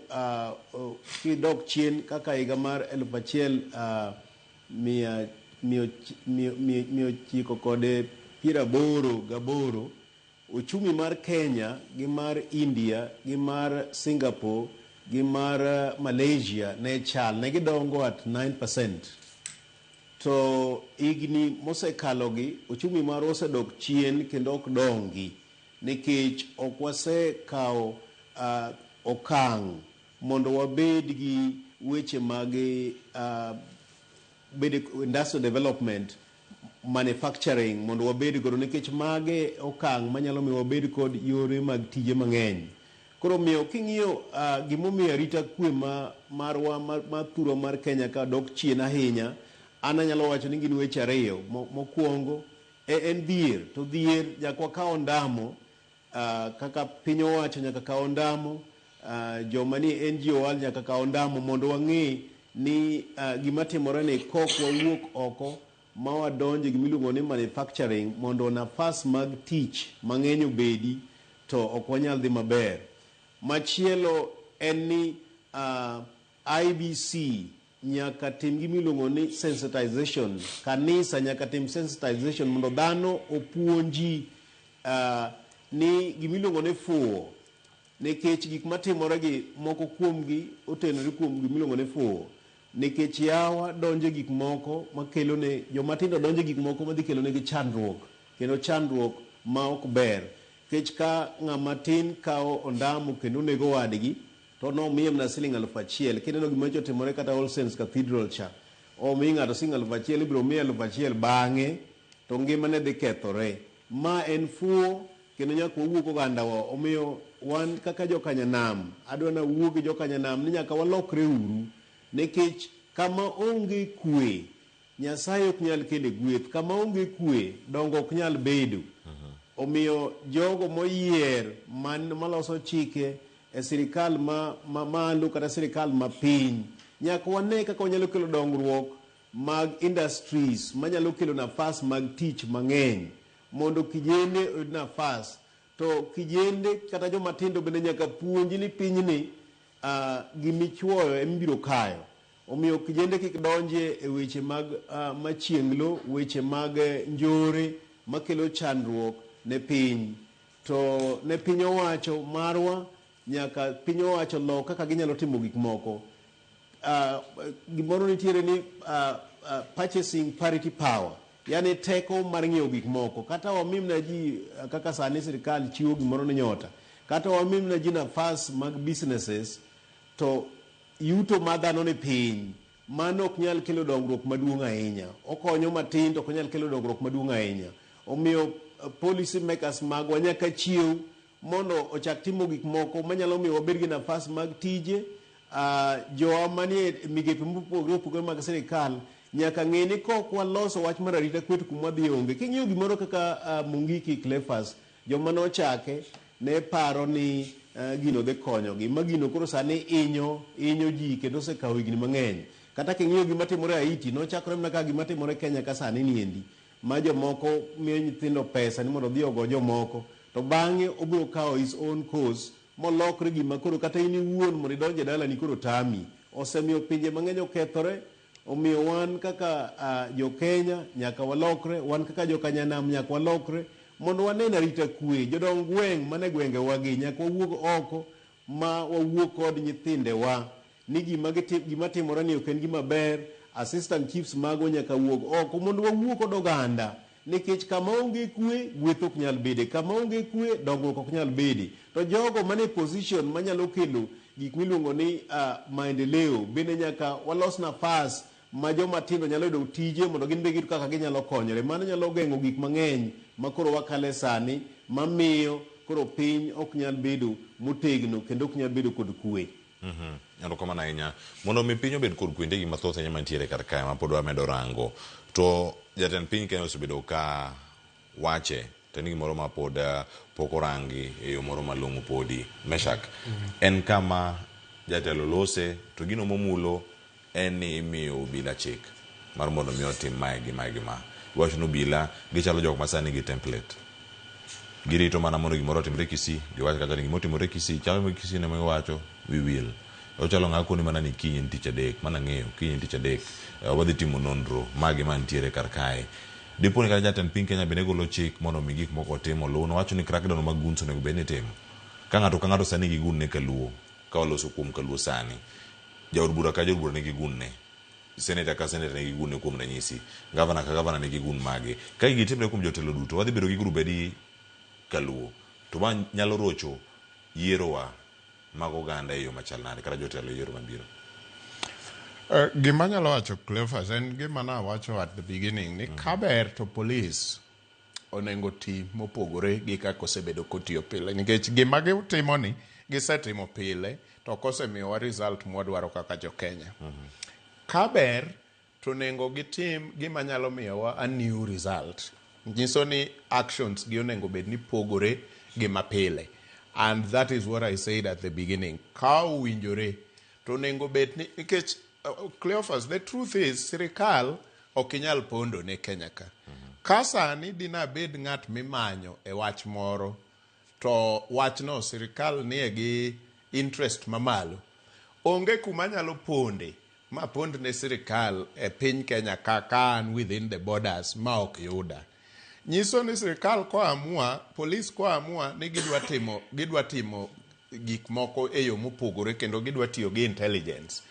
kidok chien kaka higa mar 1988 uchumi mar Kenya gi mar India gi mar Singapore gi mar Malaysia ne chal ne gidongo at 9%. To higni mosekalogi uchumi marwa osedok chien kendo ok dongi nikech ok wasekawo okang' mondo wabed gi weche mag bed industrial development, manufacturing mondo wabed godo nikech mage okang' manyalo miyo wabed kod yore mag tije mang'eny. Koro omiyo king'iyo gimomiyo arita kwe marwa ma thurwa mar Kenya ka dok chien ahinya, an anyalo wacho ni gin weche ariyo. Mokwongo en dhier, to dhier nyaka wakaw ondamo kaka piny owacho nyaka kaw ondamo, joma ni NGO nyaka kaw ondamo mondo wang'e ni gima timore ni kok wawuok oko ma wadonje gimiluongo ni manufacturing mondo nafas mag tich mang'eny obedi to ok wanyal dhi maber. Machielo en ni IEBC nyaka tim gimiluongo ni sensitization. Kanisa nyaka tim sensitization mondo dhano opuonji ni gimiluongo ni fuwo, nikech gik matimore gi moko kuomgi otenore kuom gimiluongo ni fuwo, nikech yawa donjo gik moko makelo ne jomatindo donjo gik moko madhi kelo negi chandruok, kendo chandruok ma ok ber. Nikech ka ng'ama tin kawo ondamo kendo onego wadgi to nomiye mana siling 1000. Kineno gima nyocha otimore kata All Saints Cathedral cha, omi ng'ato siling 1000, ibiro miye 1000 bang'e to ngimane dhi kethore. Ma en fuwo kendo nyaka wawuog ogandawa. Omiyo wan kaka jokanyanam, adwa nawuo gi jokanyanam ni nyaka walokre uru, nikech kama onge kwe Nyasaye ok nyal kelo gweth, kama onge kwe dongo ok nyal bedo. Omiyo jogo moyier maloso chike e sirikal ma malo kata sirikal ma piny, nyaka wane kaka wanyalo kelo dongruok mag industries manyalo kelo nafas mag tich mang'eny mondo kijende oyud nafas. To kijende kata joma tindo bende nyaka puonji ni pinyni gimichuoyo emibiro kayo. Omiyo kijende kik donje e weche mag machienglo, weche mag njore makelo chandruok ne piny. To ne piny owacho marwa, nyaka piny owacho lok kaka ginyalo timo gik moko. Gimoro nitiere ni purchasing parity power, yani teko mar ng'iewo gik moko. Kata wamimna ji kaka sani sirikal chiwo gimoro ni nyota, kata wamimna ji nafas mag businesses, to yuto ma dhano ni piny, mano ok nyal kelo dongruok maduong' ahinya. Okonyo matin to ok nyal kelo dongruok maduong' ahinya. Omiyo policy makers magwa nyaka chiew mondo ochak timo gik moko manyalo miyo wabed gi nafas mag tije. Jowa manie migepe mopogore opogore mag sirikal nyaka ng'e ni kok waloso wach mar arita kwe to kuma wadhi onge. King'iyo gimoro kaka Mungiki Cleophas, joma nochake ne paro ni gino dhi konyogi, ma gino koro sani inyo ji kendo osekawo higni mang'eny. Kata king'iyo gima timore Haiti, nochakore mana kaka gima timore Kenya ka sani niendi, ma jomoko miyo nyithindo pesa ni mondo odhi ogo jomoko, to bang'e obiro kawo his own course molokre gima koro kata in iwuon mondo idonj e dalani koro tami. Osemiyo pinje mang'eny okethore. Omiyo wan kaka jo Kenya nyaka walokre, wan kaka jo Kanyanam nyaka walokre, mondo wanen arita kwe. Jodong gweng' mane gwengewagi nyaka wawuog oko ma wawuo kod nyithindewa ni gima, gima timore ni ok en gima ber. Assistant chiefs magwa nyaka wuog oko mondo wawuo kod oganda nikech kama onge kwe gweth ok nyal bede, kama onge kwe dongruok ok nyal bede. To jogo mane position manyalo kelo gik miluongo ni maendeleo bende nyaka walos nafas ma joma tindo nyalo yudo tije mondo gin be giyud kaka ginyalo konyore. Mano nyalo geng'o gik mang'eny ma koro wakale sani mamiyo koro piny ok nyal bedo motegno kendo ok nyal bedo kod kwe. Erokamano ahinya. Mondo mi piny obed kod kwe, nitie gik mathoth ahinya mantiere kar kae ma pod wamedo rango. To jatend piny Kenya osebedo ka wache to en gimoro ma pod pok orangi e yo moro malong'o podi. Meshak, en kama jatelo lose to gino momulo en ni imiyo obila chik mar mondo mi otim mae gi mae gi ma. Iwacho ni obila gichalo jok ma sani gi template. Girito mana mondo gimoro otimre Kisii, giwach kata ni gima otimore Kisii, chalo ma Kisii ema giwacho, we will. Ochalo ng'a koni mana ni kiny en tich adek, mana ng'eyo, kiny en tich adek, wadhi timo nonro, magi mantiere kar kae. Dipo ni kata jatend piny Kenya bende golo chik mondo mi gik moko otim oluw, nowacho ni crackdown mag goons onego bed ni itimo. Ka ng'ato ka ng'ato sani nigi gun ne kaluo, ka waloso kuom kaluo sani, jaod bura ka jaod bura nigi gun ne, senator ka senator nigi gun ne kuom ranyisi, gavana ka gavana nigi gun mage. Ka gigi timre kuom jotelo duto, wadhi bedo gi grube adi kaluo? To ma nyalo rocho yierowa mag oganda e yo machal nade kata jotelo e yiero mabiro? Gima anyalo wacho Cleophas en gima nawacho at the beginning ni kaber to police onego ti mopogore gi kaka osebedo kotiyo pile nikech gima gitimo ni gisetimo pile to ok osemiyowa result mwadwaro kaka jo Kenya. Kaber to onego gitim gima nyalo miyowa a new result. Nyiso ni actions gi onego bed ni pogore gi mapile. And that is what I said at the beginning. Ka owinjore to onego bed ni nikech Cleophas, the truth is sirikal ok inyal pondo ne Kenya ka. Ka sani dina bed ng'at mimanyo e wach moro to wachno sirikal nie gi interest mamalo. Onge kuma nyalo ponde ma pond ne sirikal e piny Kenya ka ka an within the borders ma ok yuda. Nyiso ni sirikal koamua, polis koamua ni gidwa timo gik moko e yo mopogore kendo gidwa tiyo gi intelligence.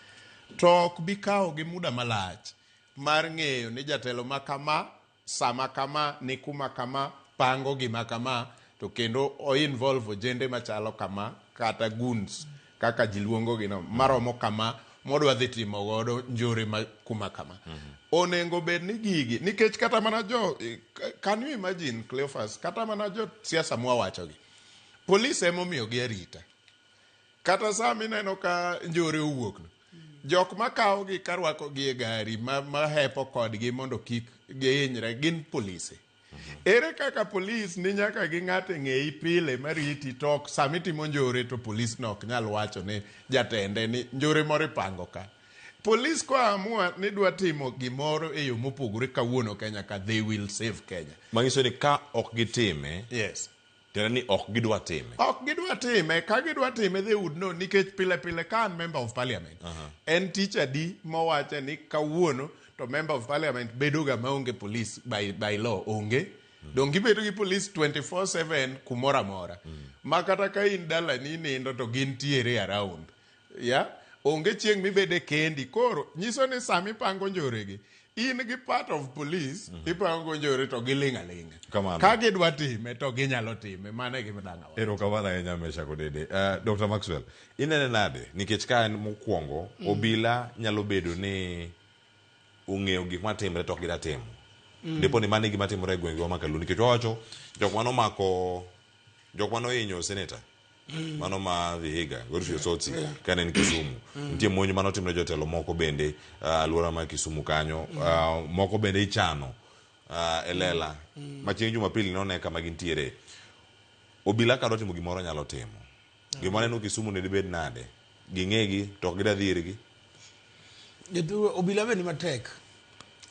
To ok bi kawo gi muda malach mar ng'eyo ni jatelo ma kama, sama kama, ni kuma kama, pango gima kama, to kendo o involve ojende machalo kama kata goons kaka ji luongo gi no maromo kama modwa dhi timo godo njore ma kuma kama. Onego bed ni gigi nikech kata mana jo can you imagine Cleophas kata mana jo siasa mwawacho gi polis emomiyo gi arita kata sama ineno ka njore owuok no jok makawo gi karwako gi e gari ma hepo kodgi mondo kik gihinyre gin polise. Ere kaka polis ni nyaka gi ng'ato e ng'eyi pile mariti to ok sama itimo njore to polis no ok nyal wacho ne jatende ni njore moro ipango ka. Polis koamua ni dwa timo gimoro e yo mopogore kawuono Kenya ka they will save Kenya. Manyiso ni ka ok gitime, Yes. tiende ni ok gidwa time. Ok gidwa time, ka gidwa time they would know nikech pile pile ka an member of parliament. En tich adi mowache ni kawuono to member of parliament bedo ga maonge police by law onge. Dong gibedo gi police 24/7 kumoro amora. Ma kata ka in dalani nindo to gintiere around. Yeah? Onge chieng' mibede kendi. Koro nyiso ni sama ipango njore gi, in gi part of police, ipango njore to giling' aling'a. Kamano. Ka gidwa time to ginyalo time. Mano e gima dang' awachi. Erokamano ahinya Meshack Odede. Dr. Maxwell, inene nade nikech ka en mokwongo obila nyalo bedo ni ong'eyo gik matimre to ok gidwa timo. Dipo ni mano e gima timore e gwengewa ma Kaluo nikech wawacho jok mano jok manohinyo seneta mano ma Vihiga Godfrey Osotsi kane en Kisumu. Nitie monj manotimne jotelo moko bende alwora ma Kisumu kanyo. Moko bende ichano e lela ma chieng' Jumapili none kama gintiere. Obila ka dwa timo gimoro nyalo timo. Gima waneno Kisumu ne dibed nade? Ging'egi to ok gidwa dhi irgi. Jotuo obila be ni matek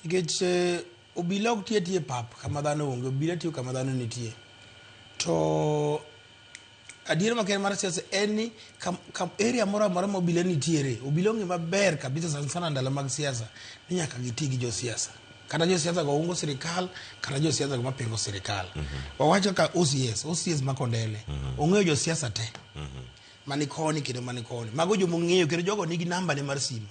nikech obila ok ti atiya e pap kama dhano onge, obila tiyo kama dhano nitie. To adiera makende mar siasa en ni kam area moro amora ma obila nitiere, obila ong'e maber kabisa sana sana ndalo mag siasa ni nyaka giti gi josiasa. Kata josiasa go ungo sirikal, kata josiasa go mapingo sirikal. Wawach kaka OCS, OCS ma Kondele. Ong'eyo josiasa te. Mani koni kendo mani koni. Mago joma ong'eyo kendo jogo nigi namba ne mar simu.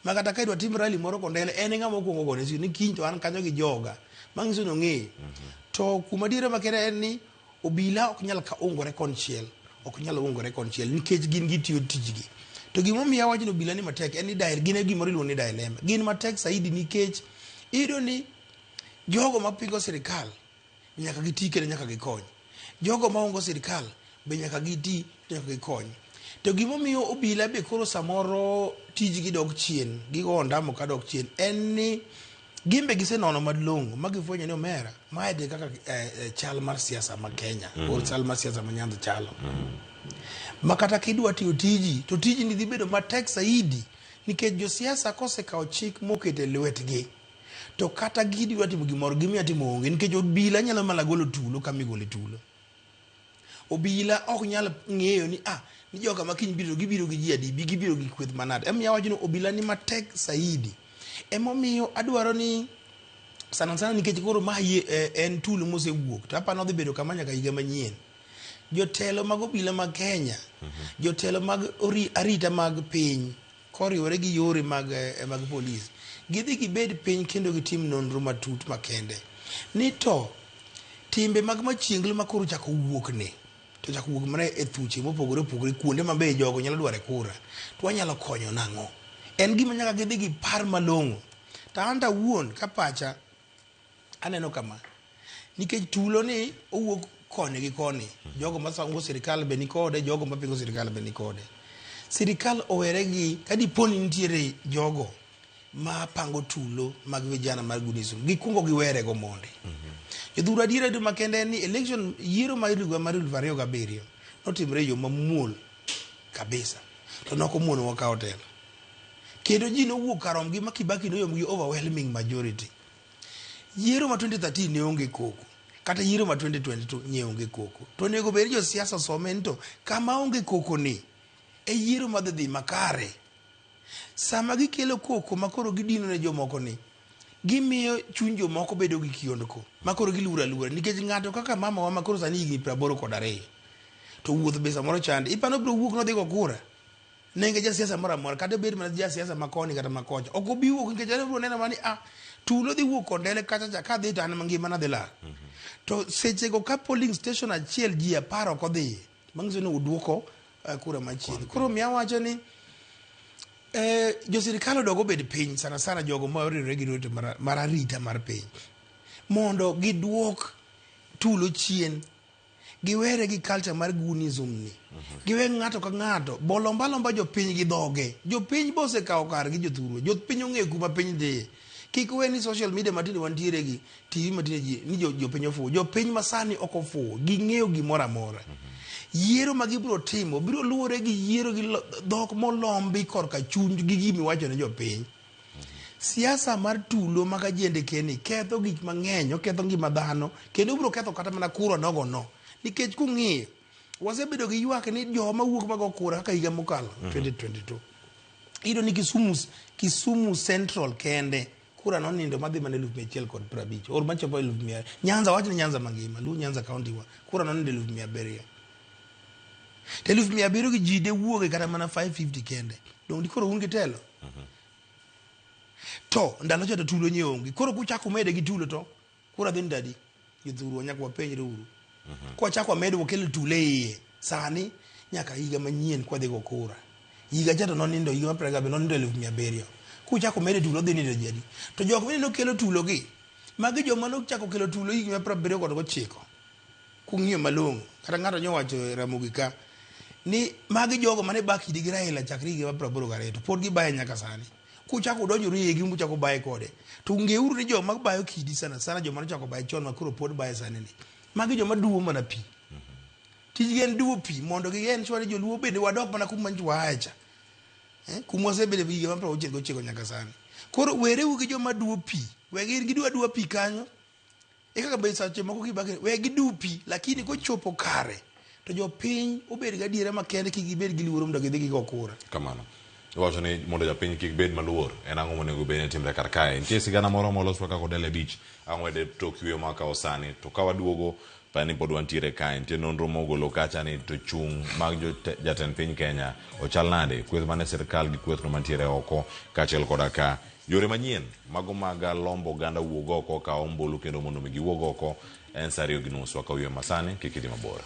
Ma kata ka idwa tim rally moro Kondele, en e ng'ama okuongo gone simu ni kiny to an kanyo gi joga. Manyiso ni ong'eyo. To kuma adiera makende en ni obila ok nyal ka ungore konchiel, ok nyal ungore konchiel nikech gin gitiyo tijgi. To gimomiyo awacho ni obila ni matek en ni dial, gin e gimoro iluongo ni dilemma. Gin matek saidi nikech iyudo ni jogo mapingo sirikal nyaka giti kendo nyaka gikony. Jogo maungo sirikal be nyaka giti nyaka gikony. To gimomiyo obila be koro samoro tijgi dok chien, gigo ondamo ka dok chien, en ni gin be gisenono malong'o ma gifwenyo ni omera mae de kaka chal mar siasa ma Kenya or chal mar siasa ma Nyanza chalo. Ma kata kidwa tiyo tiji to tiji ni dhi bedo matek saidi nikech josiasa kosekawo chik moketo e lwetgi to kata gidwa timo gimoro gimiya timo onge nikech obila nyalo mana golo tulo kama igole tulo. Obila ok nyal ng'eyo ni ah ni joka ma kiny biro gibiro gi ji adi, bi gibiro gi kweth manade. Emomiyo awacho ni obila ni matek saidi. Emomiyo adwaro ni sana sana nikech koro ma en tulo mosewuok to aparo ni odhi bedo kama nyaka higa manyien. Jotelo mag obila mag Kenya, jotelo mag arita mag piny koriwore gi yore mag polis, gidhi gibed piny kendo gitim nonro matut makende ni to timbe mag machienglo ma koro chako wuok ni to chako wuok mana e thuche mopogore opogore kuonde ma be jogo nyalo dware kura to wanyalo konyo nang'o. En gima nyaka gidhi gipar malong'o. To an to awuon ka pacha aneno kama, nikech tulo ni owuok koni gi koni, jogo masango sirikal be nikode, jogo mapingo sirikal be nikode. Sirikal owere gi ka dipo ni nitiere jogo ma pango tulo mag vijana mar Gunism, gikungo giwere go mondi. Jothur adiera duto makende en ni election yiero mar higa mar 2007 notimore e yo mamuol kabisa to nokomuonowa kawo telo. Kendo ji nowuok karomgi ma Kibaki noyomb gi overwhelming majority. Yiero ma 2013 ne onge koko, kata yiero ma 2022 ne onge koko. To onego bed ni josiasa osome ni to kama onge koko ni e yiero madhi dhi makare. Sama gikelo koko ma koro gidino ne jomoko ni, gimiyo chuny jomoko bedo gi kiondko ma koro giluor aluora nikech ng'ato kaka mama wa ma koro sani higni 82 to wuoth be samoro chande. Iparo biro wuok nodhi go kura. Nenge jasiasa moro amora kata obed mana jasiasa ma koni kata ma kocha ok obi wuok nikech en obiro neno mana ni ah tulo dhi wuok Kondele kacha cha kadhi to an ngima na dhi lal. To sechego ka polling station achiel ji 10 ok odhiye, manyiso ni uduoko kura machiegni. Koro miya wacho ni jo sirikal odog obed piny sana sana jogo ma oriwore gi rito mar arita mar piny mondo giduok tulo chien. Giwere gi culture mar gunism ni. Giwe ng'ato ka ng'ato bolomba lomba jopiny gi dhoge. Jopiny be osekawo kargi jothurwa. Jopiny ong'eyo kuma piny dhiye. Kik we ni social media matinde wantiere gi TV matinde ji ni jopiny ofuwo. Jopiny masani ok ofuwo. Ging'eyo gimoro amora. Yiero ma gibiro timo biro luwore gi yiero gi dhok molombi korka chuny gi gimiwacho ne jopiny. Siasa mar tulo mag ajende keni ketho gik mang'eny, oketho ngima dhano, kendo obiro ketho kata mana kura nogo no. Nikech kung'iyo, wasebedo gi ywak ni joma wuok mago kura kaka higa mokalo, 2022. Iyudo ni Kisumu Central kende, kura nonindo madhi mana 1,150, or machopo eluf mia, Nyanza, wach ni Nyanza mangima, Luo Nyanza County wa, kura nonindo 700,000. To 700,000 gi ji de wuoge kata mana 550 kende. Dong' dikoro un gi telo? To ndalo cha to tulo nye onge. Koro kuchako mede gi tulo to kura dhi ndadi. Jothurwa nyaka wapenjre uru. Kwachako wamedo wakelo tulo e iye. Sani nyaka higa manyien kwadhi go kura. Higa cha to nonindo higa mar 27 nonindo 700,000. Kuchako mede tulo dhi nindo ji adi. To jok mineno kelo tulo gi, magi joma nochako kelo tulo higni mar 79. Kung'iyo malong'o, kata ng'ato nyowacho e Ramogi ka ni magi jogo mane ba kidi gi Raila chakre higa mar 82 to pod gibaye nyaka sani. Kuchako udonjoru iye gi muchako baye kode to ng'euru ni joma bayo kidi sana sana joma nochako baye chon ma koro pod baye sani ni magi joma duwo mana pi. Tijgi en duwo pi mondo gi ensure ni joluo bende wadok mana kuma nyocha waaye cha. Kuma wasebedo higa mar 69 nyaka sani. Koro wereuru gi joma duwo pi. We gin giduwo aduwa pi kanyo. E kaka be seche moko kibake we gidu pi lakini kochopo kare to jopiny obed gadiera makende kik gibed gi luoro mondo gidhi gigo kura. Kamano. Iwacho ni mondo japiny kik bed maluor, en ang'o monego bed ni timre kar kae? Nitie sigana moro molos kaka Kodele Beach, ang' wede tok yueyo ma wakawo sani. To ka waduogo, par ni pod wantiere kae. Nitie nonro mogolo kacha ni to chung' mag jatend piny Kenya ochal nade? Kweth mane sirkal gi kwethno mantiere oko kaachiel koda ka yore manyien mago mag lombo oganda wuog oko okaw ombulu kendo mondo mi giwuog oko en saa 2:30 wakaw yueyo masani kik idhi mabor.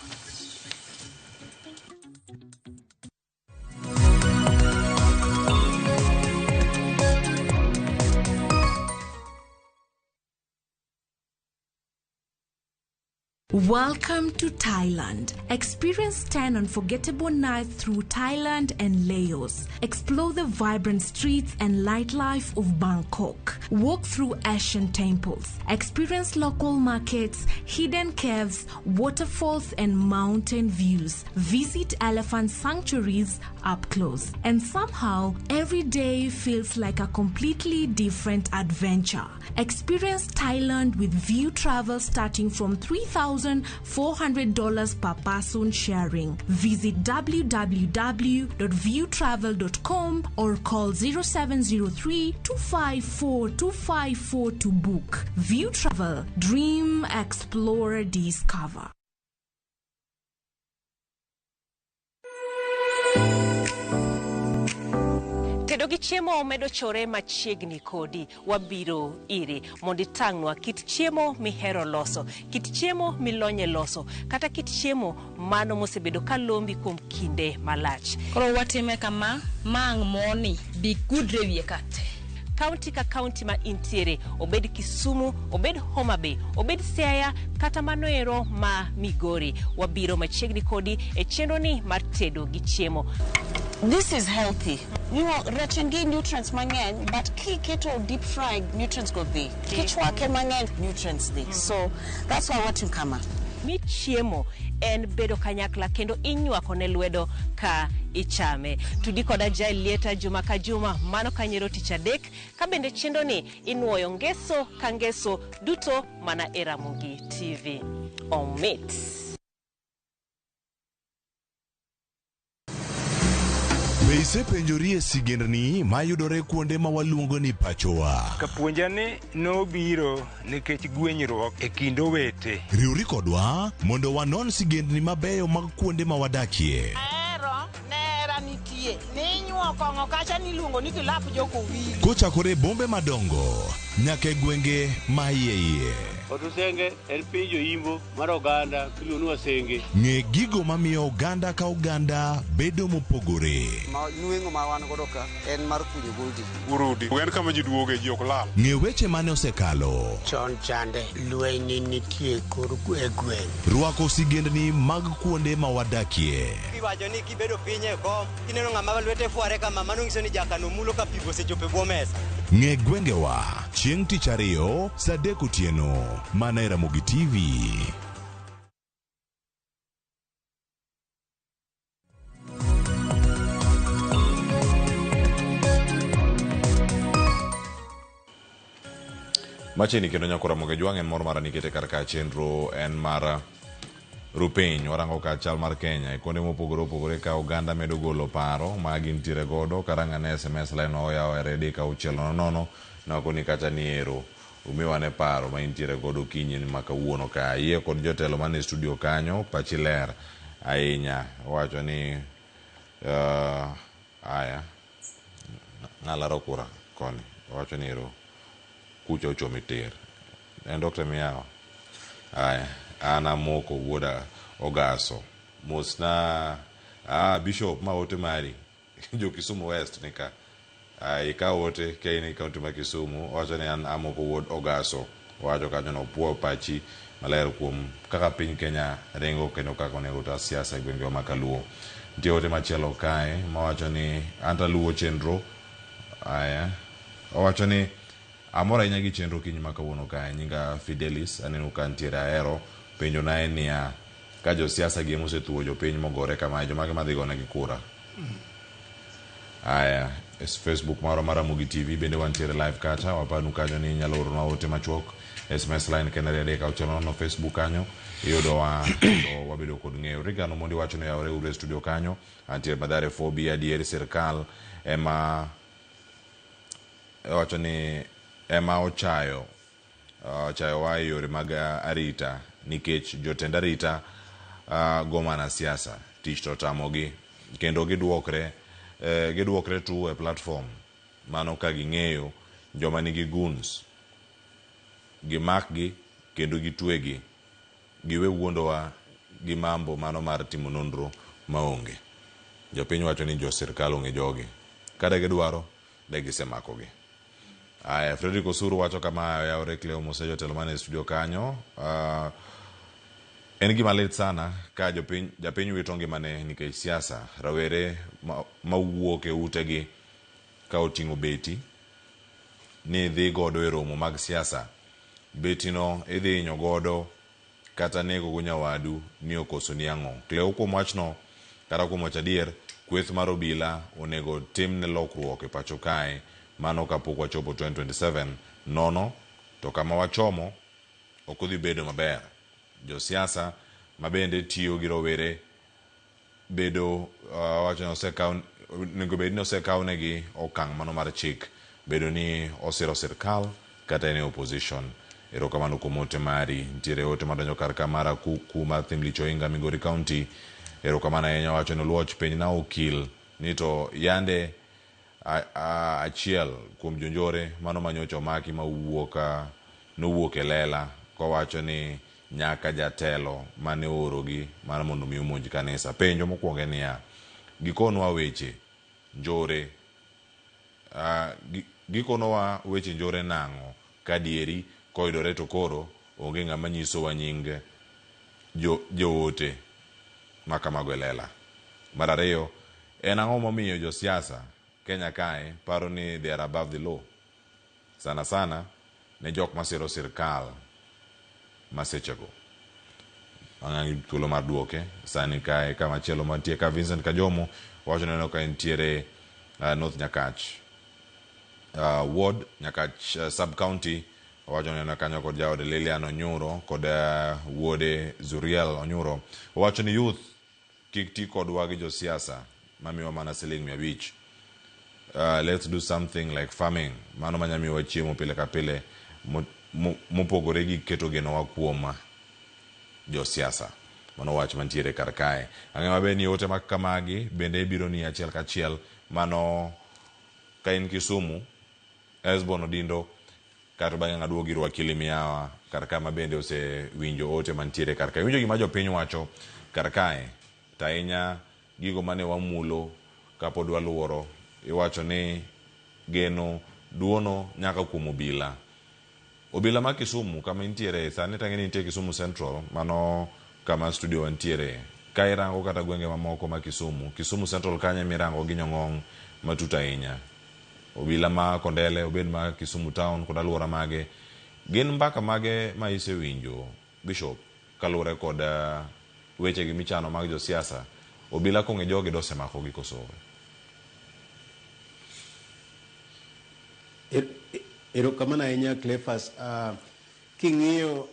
Welcome to Thailand. Experience 10 unforgettable nights through Thailand and Laos. Explore the vibrant streets and nightlife of Bangkok. Walk through ancient temples. Experience local markets, hidden caves, waterfalls, and mountain views. Visit elephant sanctuaries up close. And somehow, every day feels like a completely different adventure. Experience Thailand with View Travel starting from $3,400 per person sharing. Visit www.viewtravel.com or call 0703 254 254 to book. View Travel. Dream, explore, discover. Tedo gi chiemo medo chore machiegni kodi. Wabiro iri mondo itang'nwa kit chiemo mihero loso, kit chiemo milonye loso, kata kit chiemo mano mosebedo ka lombi kuom kinde malach. Koro watime kama, ma ang' moni bi gudre wiye ka te. Kaunti ka kaunti ma intiere, obed Kisumu, obed Homa Bay, obed Siaya, kata mano ero ma Migori, wabiro machiegni kodi e chenro ni mar tedo gi chiemo. This is healthy. You know, rech en gi nutrients mang'eny, but kiketo deep fried, nutrients go dhi. Kichwake mang'eny, nutrients dhi. So that's why watimo kama. Mi chiemo en bedo kanyakla kendo inywako ne lwedo ka ichame. Tudi koda Jael Lieta juma ka juma, mano kanyero tich adek, ka bende chenro ni inuoyo ngeso ka ngeso duto mana e Ramogi TV. Omit. Be isepenjori e sigendni mayudore kuonde ma waluongo ni pachowa? Kapuonja ni nobiro nikech gwenyruok e kind owete. Riwri kodwa mondo wanon sigendni mabeyo mag kuonde ma wadakie. Ahero nera nitie ninyuo kong'o kacha niluongo ni kilap jokowili. Kochakore e bombe madongo nyaka e gwenge ma iye iye. Otusenge en piny joimbo mar oganda miluongo ni Wasenge. Ng'e gigo mamiyo oganda ka oganda bedo mopogore. Ma nweng'o ma wan godo ka en mar kunyo goldi. Urudi. En kama ji duoge ji ok lal. Ng'e weche mane osekalo. Chon chande lweny nitie kor e gweng'. Rwako sigendni mag kuonde ma wadakie. Iwacho ni kibedo piny e kom, kineno ng'ama lwete fware kama, mano nyiso ni jakano mulo ka pigo osechopo e bwo mesa. Ng'e gwengewa chieng' tich ariyo saa 3 otieno mana e Ramogi TV. Machiegni kendo nyako Ramogi Jwang' en mor mara nikete kar ka chenro en mar Rupiny. Warango ka chal mar Kenya e kuonde mopogore opogore ka oganda medo golo paro ma gintiere godo. Karang' ane SMS line oyaw e 3 6 0 0 nakoni kacha ni ero umiwa ne paro ma intiere godo kinyi ma kawuono ka. Ayie kod jotelo man e studio kanyo, pachi ler ahinya. Owacho ni aya ng'alaro kura koni. Owacho ni ero kucha ochomi tir. En Dr. Miyawa. Aya, an amoko wuoda Ogaso. Mosna Bishop ma ote mari. Jo Kisumu West nika. Ikaw ote ka in e kaunti ma Kisumu. Owacho ni an amoko wuod Ogaso. Owacho kanyo no puoyo pachi maler kuom kaka piny Kenya ringo kendo kaka onego ta siasa e gwengewa ma Kaluo. Nitie ote machielo kae mawacho ni an taluwo chenro. Aya. Owacho ni amor ahinya gi chenro kinyi ma kawuono kae. Nyinga Fidelis, aneno ka nitiere Ahero. Penjo na en niya, ka josiasa gi emosethuo jopiny mogore kamae, jomage madhi gonegi kura? Aya, e Facebook marwa mar Ramogi TV bende wantiere live kacha. Wapanu kanyo ni inyalo oronwa ote machuok SMS line ken 236 Facebook kanyo iyudowa to wabedo kod ng'eyo. Regan Omondi wacho ni oyawore uru e studio kanyo. Antiere Mathare 4B adier sirkal ema wacho ni ema ochayo ochayowa e yore mag arita nikech jotend arita go mana siasa tich to otamogi kendo gidwokre gidwokre tu e platform mano ka ging'eyo joma nigi goons gimakgi kendo gitwegi giwe wuondowa gi mambo mano mar timo nonro maonge. Jopiny wacho ni jo sirkal ong'e jogi kada gidwaro de gisemakogi. Aya, Frederick Osuru wacho kama oyawore Cleo Musa jotelo mane e studio kanyo. En gima lit sana ka jopiny japiny wito ngimane nikech siasa. Rawere mawuok e utegi ka oting'o beti ni dhi godo e romo mag siasa. Betino idhi hinyo godo kata nego go nyawadu ni okosoni ang'o. Cleo kuom wachno kata kuom wacho adier, kweth mar obila onego timne lokruok e pacho kae mano kapok wachopo 2027 nono to kama wachomo ok odhi bedo maber. Josiasa mabende tiyo gi rowere bedo wacho ni osekaw onego bed ni osekawnegi okang' mano mar chik bedo ni osiro sirkal kata en e opposition. Erokamano kuom ote mari. Nitiere ote madonjo kar ka mar Akuku mar Thimlich Ohinga Migori County. Erokamano ahinya wacho ni Oluoch penj na okil ni to yande achiel kuom jonjore mano manyocha omaki mawuok nowuok e lela kowacho ni nyaka jatelo mane oorogi mar mondo mi omonj kanisa. Penjo mokwongo en niya, gikonwa weche njore gikonowa weche njore nang'o kadieri koyudore to koro onge ng'ama nyisowa nying joote makamago e lela. Mar ariyo, en ang'o momiyo josiasa Kenya kae paro ni they are above the law? Sana sana ne jok masiro sirkal masechego. Ang'angi thuolo mar duoke sani kae kama chielo mantie ka Vincent Kajomo wacho neno ka entiere North Nyakach ward Nyakach sub county owacho neno kanyo kod jaode Lilian Onyuro kod wuode Zuriel Onyuro. Owacho ni youth kik ti kodwa gi josiasa mamiwa mana siling 500. Let's do something like farming. Mano manyamiyowa chiemo pile ka pile mopogore gi keto genowa kuom josiasa. Mano wach mantiere kar kae. Ang'eyo maber ni ote mag kamagi bende biro ni achiel kachiel. Mano ka in Kisumu, Esbon Odindo kato bang'e ng'aduogo ir wakili Miyawa kar ka ma bende osewinjo ote mantiere kar kae. Iwinjo gima jopiny wacho kar kae to ahinya gigo mane wamulo kapod waluoro iwacho ni geno duono nyaka kuom obila. Obila ma Kisumu kama intiere sani tang'e ni intie Kisumu Central mano kama studio wantiere. Ka irango kata gwenge mamoko ma Kisumu, Kisumu Central kanyo emirango gi nyong'ong' matut ahinya. Obila ma Kondele, obed ma Kisumu Town kod aluora mage, gin mbaka mage ma isewinjo Bishop kaluwore kod wechegi michano mag josiasa? Obila kong'e jogi dosemakogi koso? Erokamano ahinya Cleophas. King'iyo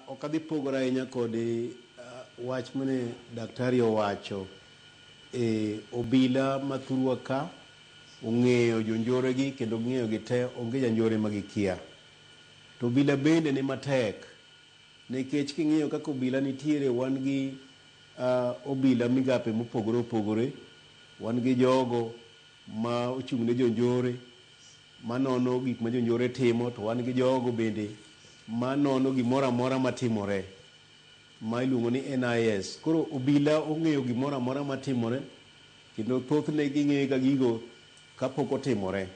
ok adhi pogora ahinya kod wach mane daktari owacho. Obila ma thurwa ka ong'eyo jonjore gi kendo ging'eyo gi te, onge janjore ma gikia. To obila bende ni matek nikech king'iyo kaka obila nitiere, wan gi obila migape mopogore opogore, wan gi jogo ma ochung' ne jonjore manono gik ma jonjore timo, to wan gi jogo bende manono gimoro amora matimore ma iluongo ni NIS. Koro obila ong'eyo gimoro amora matimore kendo thothne ging'eyo ga gigo kapok otimore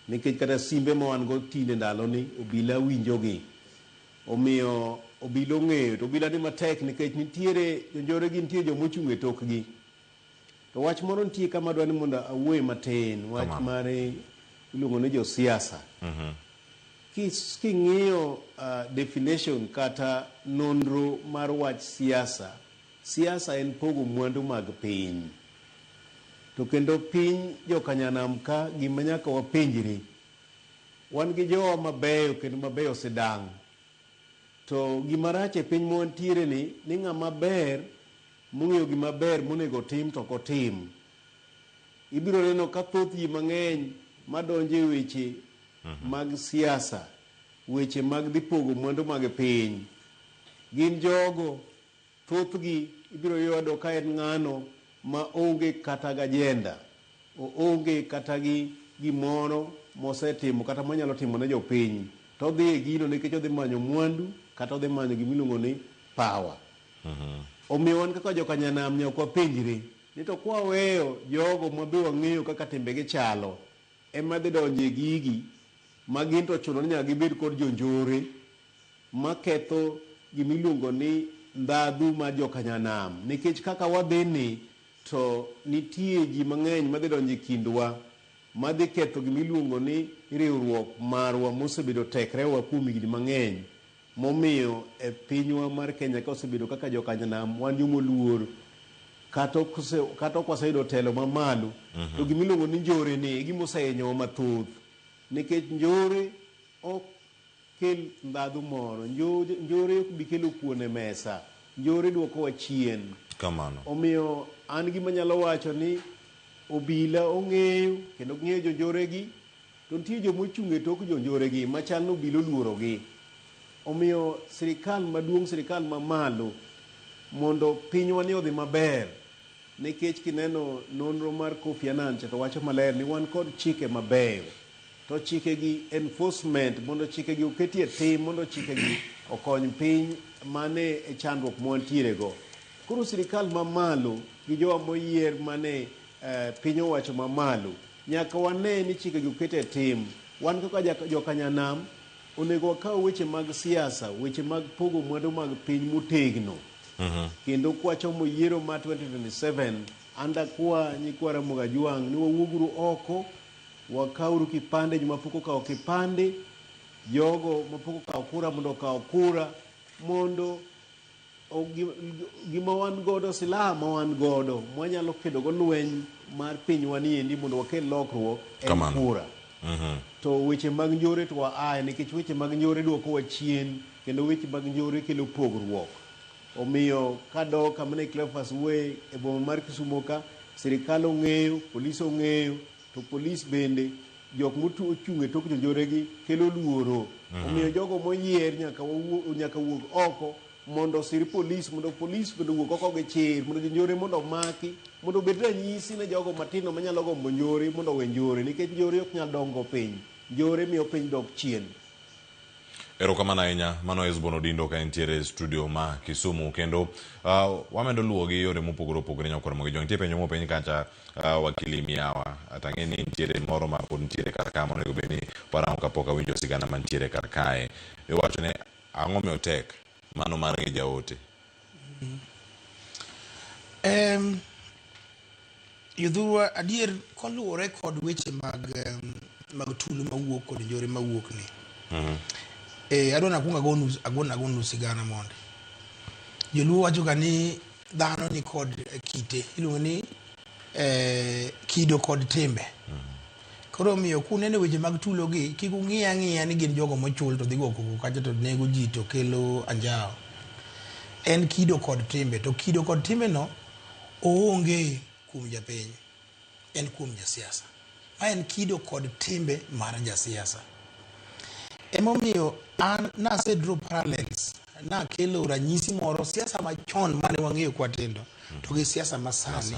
nikech kata simbe ma wan go tinde ndaloni obila winjogi. Omiyo obila ong'eyo to obila ni matek nikech nitiere jonjore gi nitie joma ochung' e tokgi. To wach moro nitie kama adwa ni mondo awuoye matin, wach mar iluongo ni josiasa. King'iyo definition kata nonro mar wach siasa, siasa en pogo mwandu mag piny. To kendo piny jokanyanam ka gima nyaka wapenjre Wan gi jowa mabeyo kendo mabeyo sidang'. To gima rach e piny mwantiere ni, ni ng'ama ber mong'eyo gima ber monego otim to ok otim. Ibiro neno ka thoth ji mang'eny madonjo e weche mag siasa, weche mag dhi pogo mwandu mag piny, gin jogo thothgi ibiro yudo ka en ng'ano ma onge kata gi agenda, oonge kata gi gimoro mosetimo kata monyalo timo ne jopiny. To odhi e gino nikech odhi manyo mwandu kata odhi manyo gimiluongo ni power. Omiyo wan kaka jokanyanam nyaka wapenjre ni to kwaweyo jogo ma be wang'eyo kaka timbegi chalo ema dhi donjo e gigi ma gin to chuno ni nyaka gibed kod jonjore maketho gimiluongo ni ndhadhu mar jokanyanam nikech kaka wadhi ni to nitie ji mang'eny madhi donjo e kindwa madhi ketho gimiluongo ni riwruok marwa mosebedo tekrewa kuom higni mang'eny momiyo e pinywa mar Kenya ka osebedo kaka jokanyanam wan jomoluor kata ok waseyudo telo mamalo to gimiluongo ni njore ni e gima osehinyowa mathoth nikech njore ok kel ndhadhu moro njore ok bi kelo kuon e mesa njore duokowa chien. Kamano. Omiyo an gima anyalo wacho ni obila ong'eyo kendo ging'eyo jonjore gi to nitie joma ochung' e tok jonjore gi machal ni obila oluorogi. Omiyo sirikal maduong' sirikal mamalo mondo pinywa ni odhi maber nikech kineno nonro mar Kofi Annan cha to wacho maler ni wan kod chike mabeyo to chikegi enforcement mondo chikegi oketie tim mondo chikegi okony piny mane e chandruok mwantiere go. Koro sirikal mamalo gi jowa moyier mane piny owacho mamalo nyaka wane ni chikegi oket e tim. Wan kaka jokanyanam onego wakaw weche mag siasa, weche mag pogo mwandu mag piny motegno. Kendo kwachomo yiero mar 2027 andakwa nyikwa Ramogi Ajwang' ni wawuoguru oko wakawuru kipande joma pok okawo kipande jogo mapok okawo kura mondo okaw kura mondo gima wan godo silaha ma wan godo mwanyalo kedo go lweny mar pinywa ni endi mondo wakel lokruok en kura. To weche mag njore to waaye nikech weche mag njore duokowa chien kendo weche mag njore kelo pogruok. Omiyo kadok kama ne Cleophas wuoye e boma mar Kisumo ka, sirikal ong'eyo, polis ong'eyo, to polis bende jok mochung' e tok jonjore gi kelo luoro. Omiyo jogo moyier nyaka nyaka wuog oko mondo osir polis mondo polis bende owuog oko gi chir mondo jonjore mondo omaki mondo obed ranyisi ne jogo matindo manyalo gombo njore mondo owe njore nikech njore ok nyal dongo piny. Njore miyo piny dok chien. Erokamano ahinya, mano Hesbon Odindo ka entiere e studio ma Kisumu kendo uh, wamedo luwo gi yore mopogore opogore nyakwar Mogi Jwang'. Nitie penjo mopenj kacha uh, wakili Miyawa atang'e ni nitiere moro ma pod nitiere kar ka monego bed ni warango kapok awinjo sigana mantiere kar kae. Iwacho ni ang'o miyo tek mano mar ng'e jaote? Jothurwa adier koluwore kod weche mag mag tulo mawuok kod njore mawuok ni. Adwa nakuong agonu agonu agonu sigana mondi. Joluo wacho ga ni dhano ni kod kite iluongo ni kido kod timbe. Koro omiyo kuneno weche mag tulo gi kik ung'i ang'iya ni gin jogo mochul to dhi go koko kacha to nego ji to kelo anjawo. En kido kod timbe to kido kod timbe no oonge kuom japiny, en kuom jasiasa. Ma en kido kod timbe mar jasiasa. Emomiyo an nase draw parallels, nakelo ranyisi moro siasa machon mane wang'eyo kwatindo to gi siasa masani.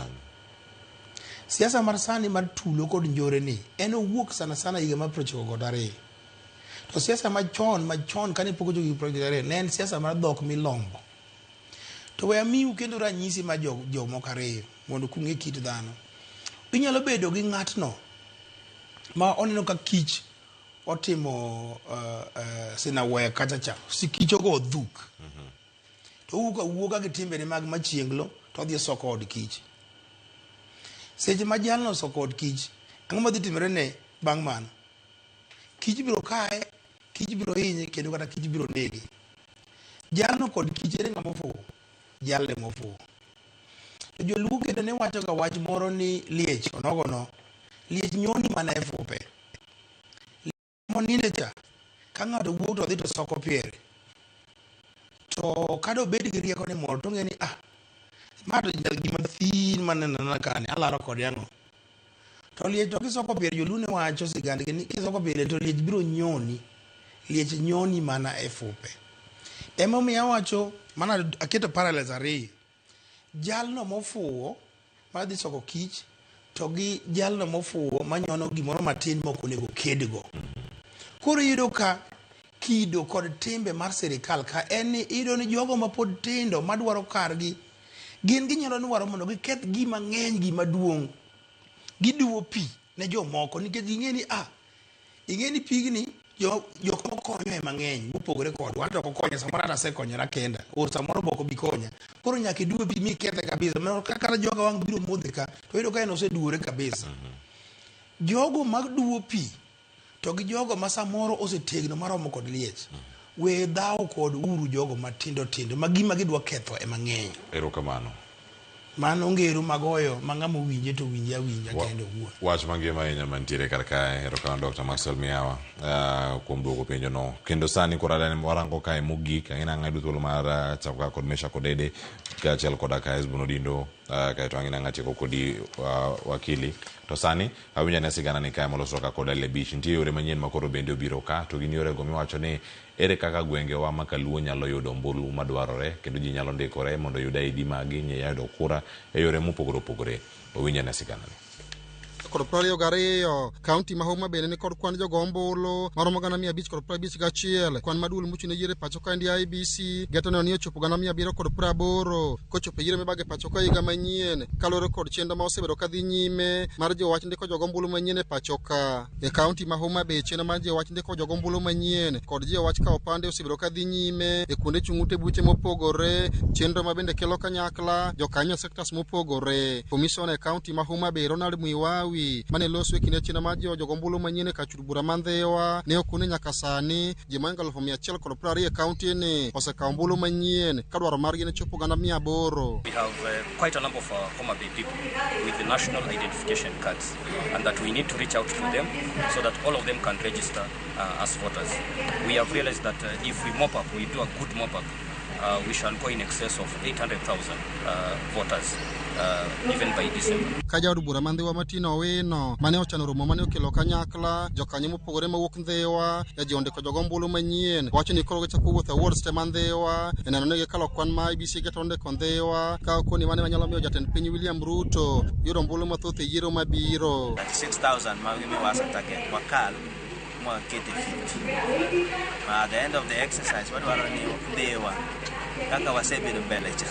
Siasa mar sani mar tulo kod njore ni en owuok sana sana higa mar 92. To siasa machon machon kane pok ochopo 92 ne en siasa mar dhok milombo. To we amiu kendo ranyisi mar jomoko ariyo mondo kung'e kit dhano. Inyalo bedo gi ng'atno ma oneno ka kich otimo sinawuoya kacha cha, si kich ogo dhuk. To owuok awuoka gi timbene mag machienglo to odhi osoko od kich. Seche ma jalno osoko od kich, ang'o madhi timore ne bang' mano? Kich biro kaye, kich biro hinye kendo kata kich biro nege. Jalno kod kich ere ng'ama ofuwo? Jalno ema ofuwo. To joluo kendo ne wacho ga wach moro ni liech onogono, liech nyoni mana e fupe. Kamoninde cha, ka ng'ato wuok to dhi to soko piere. To kada obed gi rieko ni moro to ong'e ni ah, ma to gima thin maneno kani, alaro kode ang'o. To liech to kisoko pier, joluo ne wacho sigandgi ni kisoko pier to liech biro nyoni. Liech nyoni mana e fupe. Emomiyo awacho, mana aketo parallels ariyo. Jalno mofuwo madhi soko kich to gi jalno mofuwo manyono gimoro matin mok onego kedgo. Koro iyudo ka kido kod timbe mar sirikal ka en ni iyudo ni jogo mapod tindo madwaro kargi gin ginyalo dwaro mondo giketh gima ng'eny gima duong'. Giduwo pi ne jomoko nikech ging'e ni ah, ing'e ni pigni jok mokonyo ema ng'eny mopogore kodwa, an to ok okonya, samoro ata asekonyora kenda, or samoro be ok obi konya. Koro nyaka iduwe pi mikethe kabisa. Mondo ka kata joga wang' biro modhe ka, to iyudo ka en oseduwore kabisa. Jogo maduwo pi to gi jogo ma samoro osetegno maromo kod liech, we dhawo kod uru jogo matindo tindo ma gima gidwa ketho ema ng'eny. Erokamano. Mano ngero magoyo ma ng'ama owinje to winje awinja kende owuon. Wach mangima ahinya mantiere kar kae. Erokamano Dr. Maxwell Miyawa kuom duoko penjo no. Kendo sani koro adani warango kae mogik, ang'e ni ang' ayudo thuolo mar chako ka kod Meshack Odede kaachiel koda ka Hesbon Odindo kaeto ang'e ni ang' atieko kodi wakili. To sani awinjo ane sigana ni kae molosro ka kod Ale Beach. Nitie yore manyien ma koro bende obiro ka to gin yore go miwacho ni ere kaka gwengewa ma kaluo nyalo yudo ombulu madwarore kendo ji nyalo ndikore mondo oyud ID magi nyalo yudo kura e yore mopogore opogore. Wawinj ane sigana ni. Kod 22, kaunti ma Homa Bay ni kod kwan jogo ombulu maromo 551, kwan ma duol mochung' ne yiero e pacho kaendi IEBC geto neno ni ochopo 780 kochopo e yiero mibago e pacho ka higa manyien kaluwore kod chenro ma osebedo ka dhi nyime mar jiwo wach ndiko jogo ombulu manyien e pacho ka. E kaunti ma Homa Bay chenro mar jiwo wach ndiko jogo ombulu manyien kod jiwo wach kawo opande osebedo ka dhi nyime e kuonde chung' ute buche mopogore, chenro ma bende kelo kanyakla jokanyo e sectors mopogore. Commissioner e kaunti ma Homa Bay Ronald Mwiwawi mane loso e kinde chenro mar jiwo jogo ombulu manyien e kar chud bura ma Ndhiwa ne okone nyaka sani ji mohingo 120,000 e kaunti ni osekawo ombulu manyien ka dwaro margi ne chopo 800,000. We have quite a number of Homa Bay people with the national identification cards, and that we need to reach out to them so that all of them can register as voters. We have realized that if we mop up, we do a good mop up, we shall go in excess of 800,000 voters even by December. Ka jaod bura ma Ndhiwa Martin Owino mane ochano romo mane okelo kanyakla jokanyo mopogore mawuok Ndhiwa e jiwo ndiko jogo ombulu manyien wacho ni koro gichako wuotho e wards te ma Ndhiwa e neno ni gikalo kwan ma IEBC geto ndiko Ndhiwa ka okoni mane manyalo miyo jatend piny William Ruto yudo ombulu mathoth e yiero mabiro. 36,000 ma gimiwa as a target wakal mwakete 50. At the end of the exercise wadwaro ni Ndhiwa kaka wasebedo mbele cha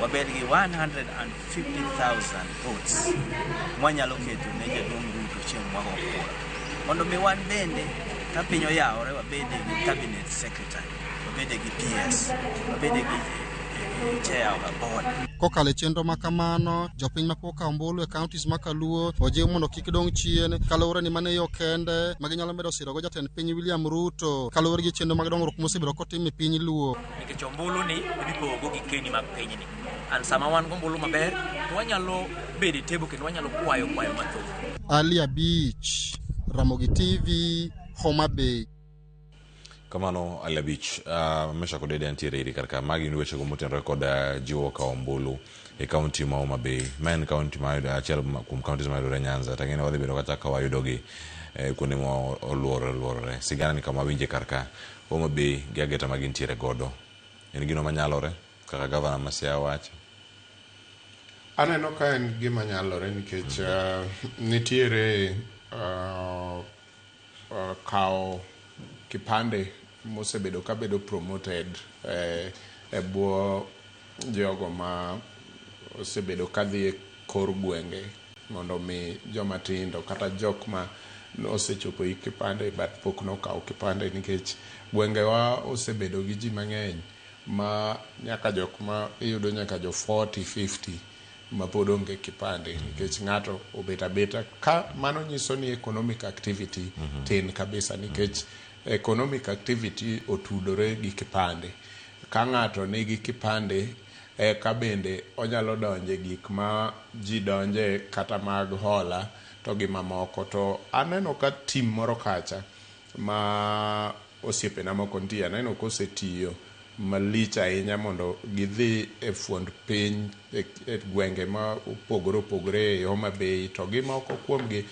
wabed gi 150,000 votes mwanyalo keto ne jaduong' Ruto chieng' mwago kura mondo mi wan bende ka piny oyawore wabede gi cabinet secretary, wabede gi PS, wabede gi chair of a board. Kokalo e chenro ma kamano, jopiny ma pok okawo ombulu e counties ma Kaluo ojiw mondo kik dong' chien kaluwore ni mano e yo kende ma ginyalo medo sirogo jatend piny William Ruto kaluwore gi chenro mag dongruok mosebedo kotim e piny Luo. Nikech ombulu ni ibipogo gi gikeni mag pinyni. And sama wan gi ombulu maber, to wanyalo bedo e table kendo wanyalo kwayo kwayo mathoth. Ali Abich, Ramogi TV, Homa Bay. Kamano Ali Abich, Meshack Odede antiere iri kar ka. Magi gin wechego motenore kod jiwo kawo ombulu e kaunti ma Homa Bay. Ma en kaunti ma yudo achiel kuom counties ma yudore Nyanza. To ang'e ni wadhi bedo kata ka wayudogi kuonde ma oluorore oluorore. Sigana ni kama winje kar ka Homa Bay gi ageta ma gintiere godo. En gino manyalore kaka gavana ma Siaya wacho. Aneno ka en gima nyalore nikech nitiere kawo kipande mosebedo kabedo promoted e bwo jogo ma osebedo kadhi e kor gwenge mondo mi joma tindo kata jok ma osechopo hik kipande but pok nokawo kipande nikech gwengewa osebedo gi ji mang'eny ma nyaka jok ma iyudo nyaka jo 40 50 ma pod onge kipande nikech ng'ato obet abeta ka mano nyiso ni economic activity tin kabisa nikech economic activity otudore gi kipande. Ka ng'ato nigi kipande eka bende onyalo donje gik ma ji donje kata mag hola to gi mamoko. To aneno ka team moro kacha ma osiepena moko nitie aneno kosetiyo malich ahinya mondo gidhi e fuond piny e, e gwenge ma opogore opogore e Homa Bay to gi moko kuomgi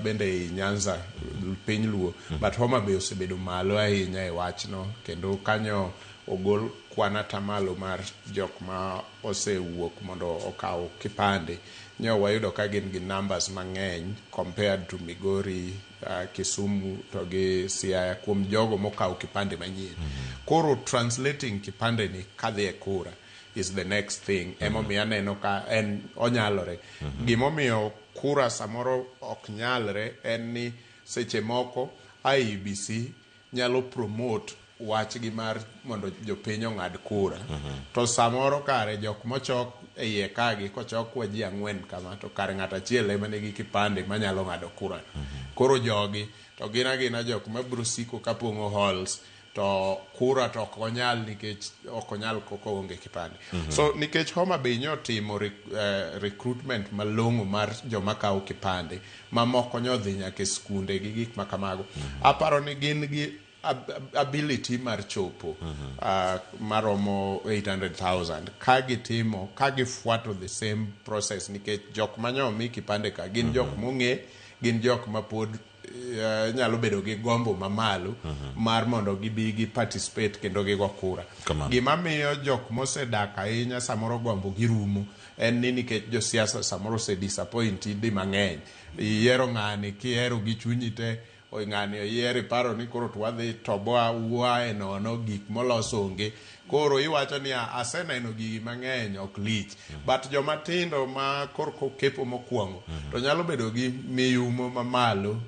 bende ei Nyanza piny Luo but Homa Bay osebedo malo ahinya e wachno kendo kanyo ogol kwan atamalo mar jok ma osewuok mondo okaw kipande nyo wayudo ka gin gi numbers mang'eny compared to Migori, Kisumu to gi Siaya kuom jogo mokawo kipande manyien. Koro translating kipande ni kadhi e kura is the next thing. Emomiyo aneno ka en onyalore. Gimomiyo kura samoro ok nyalre en ni seche moko IEBC nyalo promote wachgi mar mondo jopiny ong'ad kura. To samoro kare jok mochok e iye kagi kochokwa ji ang'wen kama to kare ng'ato achiel ema nigi kipande manyalo ng'ado kura. Koro jogi to gin agina jok mabiro siko kapong'o halls to kura to ok onyal nikech ok onyal koko onge kipande. So nikech Homa Bay nyotimo recruitment malong'o mar joma kawo kipande mamoko nyodhi nyaka e skunde gi gik ma kamago. Aparo ni gin gi ability mar chopo maromo 800,000 ka gitimo ka gifuato the same process nikech jok manyo omi kipande ka gin jok mong'e gin jok ma pod nyalo bedo gi gombo mamalo mar mondo gibi gi participate kendo gigo kura. Kamano. Gima miyo jok mosedak ahinya samoro gombo gi rumo en ni nikech josiasa samoro ose disappoint di mang'eny. Iyiero ng'ani kihero gi chunyi te oi ng'ani oyier iparo ni koro to wadhi to boa wuaye nono gik molos onge. Koro iwacho ni aseneno gigi mang'eny ok lich. But joma tindo ma korka okepo mokwongo to nyalo bedo gi miyumo mamalo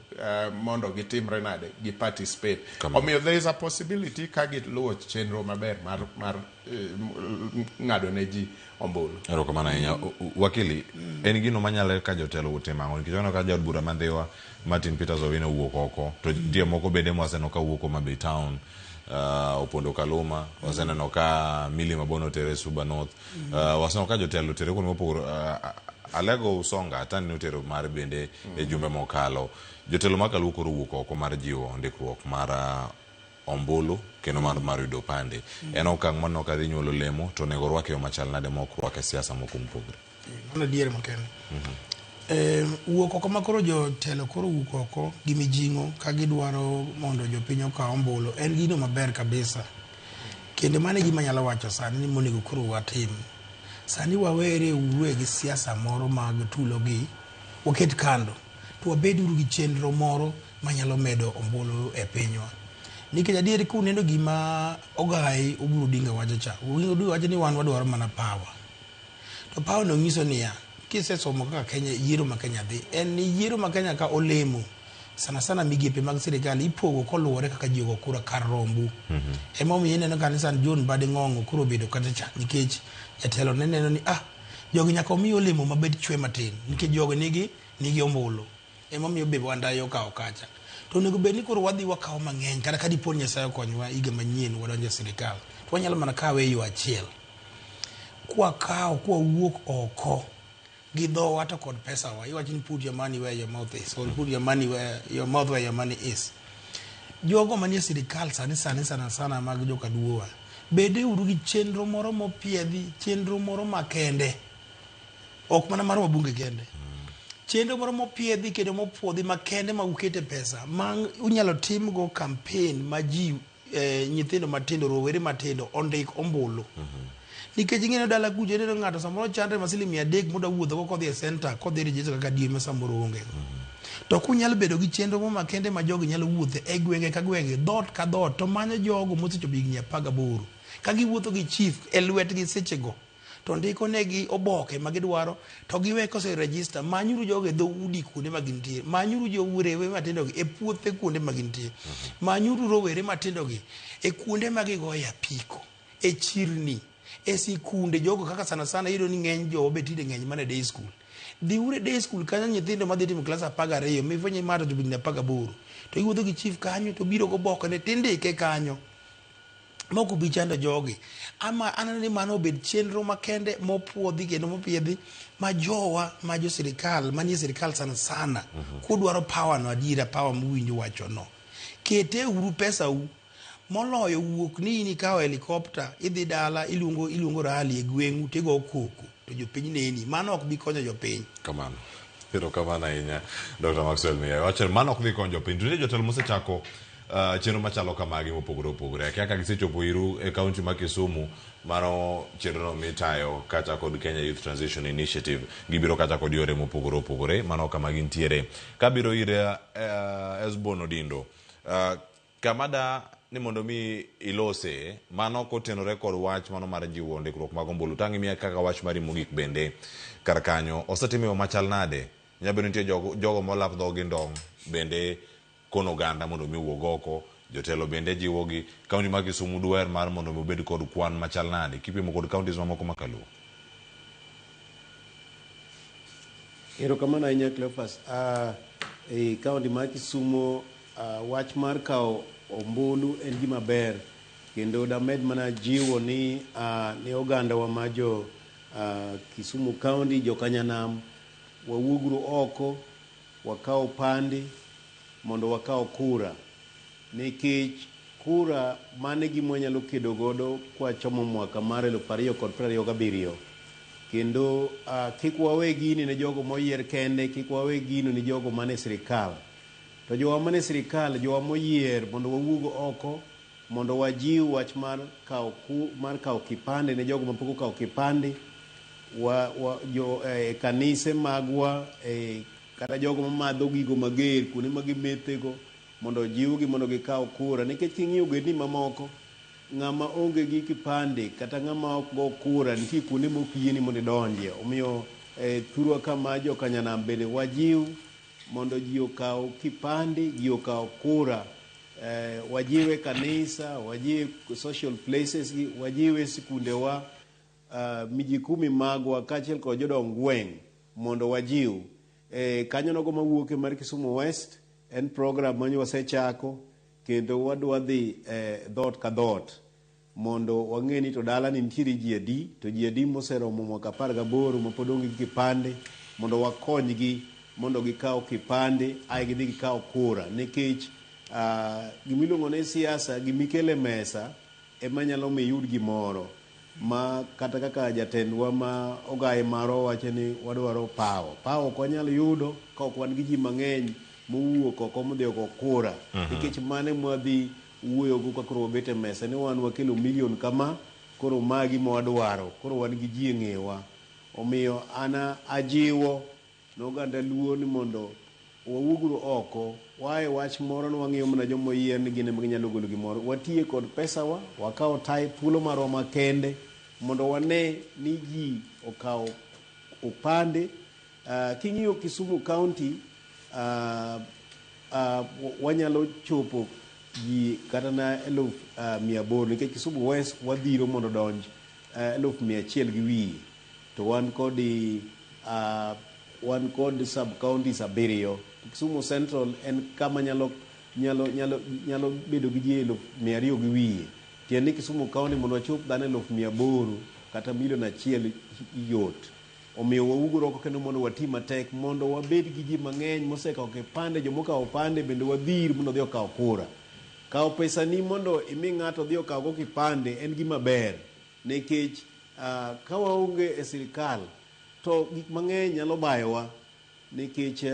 mondo gitimre nade gi participate. Omiyo there is a possibility ka giluwo chenro maber mar mar ng'ado ne ji ombulu. Erokamano ahinya. Wakili, en gino manyalo ka jotelo otimo ang'o? Nikech waneno ka jaod bura ma Ndhiwa Martin Peters Owino owuok oko, to nitie moko bende mwaseneno ka wuok Homa Bay Town, Opondo Kaluma, waseneno ka Millie Mabono otere Suba North, waseneno ka jotelo otere kuonde mopogore. Alego Usonga atani notero mare bende e jumbe mokalo. Jotelo ma Kaluo koro owuok oko mar jiwo ndikruok mar ombulu kendo mar mar yudo opande. En okang' maneno ka dhi nyuolo lemo to onego orwake e yo machal nade ma ok rwake siasa moko mopogore. Mano adier makende. Wuok oko ma koro jotelo koro wuok oko gi mijing'o ka gidwaro mondo jopiny okaw ombulu en gino maber kabisa. Kendo mano e gima anyalo wacho sani ni monego koro watim. Sani wawere uru gi siasa moro mag tulo gi waket kando to wabed uru gi chenro moro manyalo medo ombulu e pinywa. Nikech adier kuneno gima Ogai Oburu Odinga wacho cha, Odinga wacho ni wan wadwaro mana power. To power no nyiso niya, kisesomo kaka Kenya yiero ma Kenya dhi, en ni yiero ma Kenya ka olemo sana sana migepe mag sirikal ipogo koluwore kaka ji ogo kura kar rombu. Emomiyo ineno ka ni san John Mbadi Ng'ong'o koro obedo kata cha nikech jatelo ne neno ni jogi nyaka omi olemo mabed chwe matin nikech jogi nigi ombulu. Emomiyo be Wandayi okawo kacha. To onego bed ni koro wadhi wakawo mang'eny kata ka dipo ni Nyasaye okonywa higa manyien wadonjo e sirikal. To wanyalo mana kawe e yo achiel. Kwakawo kwawuok oko gi dhowa to kod pesawa. Iwacho ni put your money where your mouth is or put your money where your mouth where your money is. Jogo manie sirikal sani sani sana sana mag jokaduowa bede uru gi chenro moro mopiedhi, chenro moro makende. Ok mana mar wabunge kende. Chenro moro mopiedhi kendo mopuodhi makende ma ukete pesa ma unyalo timgo campaign ma ji nyithindo matindo, rowere matindo ondik ombulu. Nikech ing'eyo dala kucho ineno ng'ato samoro chandre ma siling 300 modwa wuotho go kodhi e center kodhi register kaka DA ma samoro onge go. To kunyalo bedo gi chenro mo makende ma jogi nyalo wuothe e gwenge ka gwenge, dhoot ka dhoot to manyo jogo mosechopo higni 18. Ka giwuotho gi chief e lwetgi sechego to ndiko negi oboke ma gidwaro to giwe kose register. Manyuru jogo e dhoudi kuonde ma gintie, manyuru jorewe matindo gi e puothe kuonde ma gintie, manyuru rowere matindo gi e kuonde ma gigoye apiko, e chirni, e sikunde. Jogo kaka sana sana iyudo ni ng'eny jowa be tinde ng'eny mana e day school. Dhiuru e day school kanyo nyithindo madhi timo klas 12 mifwenyo ni ma to higni 18 to iwuotho gi chief kanyo to biro gobokene tindike kanyo mok obi chando jogi. Ama aneno ni mano obed chenro makende mopuodhi kendo mopiedhi ma jowa ma jo sirikal manie sirikal sana sana kudwaro power no adiera power muwinjo wacho no. Kete uru pesa u moloyo wuok ni in ikawo helikopta idhi dala iluongo iluongo rally e gweng'u tigo koko to jopiny neni. Mano ok bi konyo jopiny. Kamano. Erokamano ahinya Dr. Maxwell Miyayo. Wacho ni mano ok dhi konyo jopiny. To nitie jotelo mosechako chenro machalo kamagi mopogore opogore. Akia ka gisechopo iru e kaunti ma Kisumu, mano chenro no mitayo kata kod Kenya Youth Transition Initiative. Gibiro kata kod yore mopogore opogore. Mano kama gintiere. Kabiro ir Esbon Odindo. Kama da ni mondo mi ilose, mano kotenore kod wach mano mar jiwo ndikruok mag ombulu. Tang' imiya kaka wach mari mogik bende kar kanyo. Osetim e yo machal nade? Nyalo bedo nitie jogo, jogo molap dhogi ndong' bende kono oganda mondo mi owuog oko. Jotelo bende jiwogi. Kaunti mar Kisumu dwer mar mondo mi obed kod kwan machal nade kipimo kod counties mamoko ma kaluo? Erokamano ahinya Cleophas. E kaunti mar Kisumo wach mar kawo ombulu en gima ber kendo damed mana jiwo ni ni ogandawa ma jo Kisumu County, jokanyanam, wawuoguru oko wakaw opande mondo wakaw kura nikech kura mano e gima wanyalo kedo godo kwachomo mwaka mar 2027 kendo kik wawe gini ne jogo moyier kende, kik wawe gino ne jogo mane sirikal. To jowa mane sirikal, jowa moyier mondo wawuog oko mondo wajiw wach mar kawo mar kawo kipande ne jogo mapok okawo kipande wa, wa, jo, e kanise magwa e, kata jogo mamadho gigo mager kuonde ma gimethego mondo ojiwgi mondo gikaw kura nikech king'iyo ogendni mamoko ng'ama onge gi kipande kata ng'ama ok go kura nitie kuonde ma ok yieni mondo idonjie. Omiyo e, thurwa kama jokanyanam bende wajiw mondo ji okaw kipande, ji okaw kura. Wajiwe kanisa, wajiwe social places gi, wajiwe sikundewa, miji kumi magwa kaachiel kod jodong gweng' mondo wajiw. Kanyo nogo mawuok e mar Kisumu West en program ma wasechako kendo wadwa dhi dhoot ka dhoot mondo wang'e ni to dala ni nitiere ji adi to ji adi moseromo mwaka 18 mapod onge gi kipande mondo wakonygi mondo gikaw kipande ae gidhi gikaw kura nikech gimiluongo ni siasa gimikele mesa ema nyalo miyo iyud gimoro ma kata kaka jatendwa ma ogaye marwa wacho ni wadwaro power. Power ok wanyal yudo ka ok wan gi ji mang'eny mowuok oko modhi ogo kura. Nikech mano ema wadhi wuoyogo ka koro wabet e mesa ni wan wakelo milion kama, koro ma gima wadwaro, koro wan gi ji e ng'ewa. Omiyo an ajiwo ne oganda Luo ni mondo wawuoguru oko, wae wach moro ni wang'iyo mana joma oyier ni gin ema ginyalo golo gimoro. Watiye kod pesawa, wakawo tai thuolo marwa makende mondo wane ni ji okawo opande. King'iyo Kisumu County, wanyalo chopo ji kata na 800,000 nikech Kisumu West wadhiro mondo odonj 100,000 gi wiye to wan kod wan kod sub counties 7. Kisumu Central en kama nyalo nyalo nyalo nyalo bedo gi ji 200,000 gi wiye. Tiende ni Kisumu County mondo wachop dhano 800,000 kata 1,000,000 yot. Omiyo wawuog oko kendo mondo wati matek mondo wabed gi ji mang'eny mosekawo kipande, jomokawo opande bende wadhir mondo odhi okaw kura. Kawo pesani mondo imi ng'ato odhi okaw go kipande en gima ber nikech ka waonge e sirikal to gik mang'eny nyalo bayowa nikech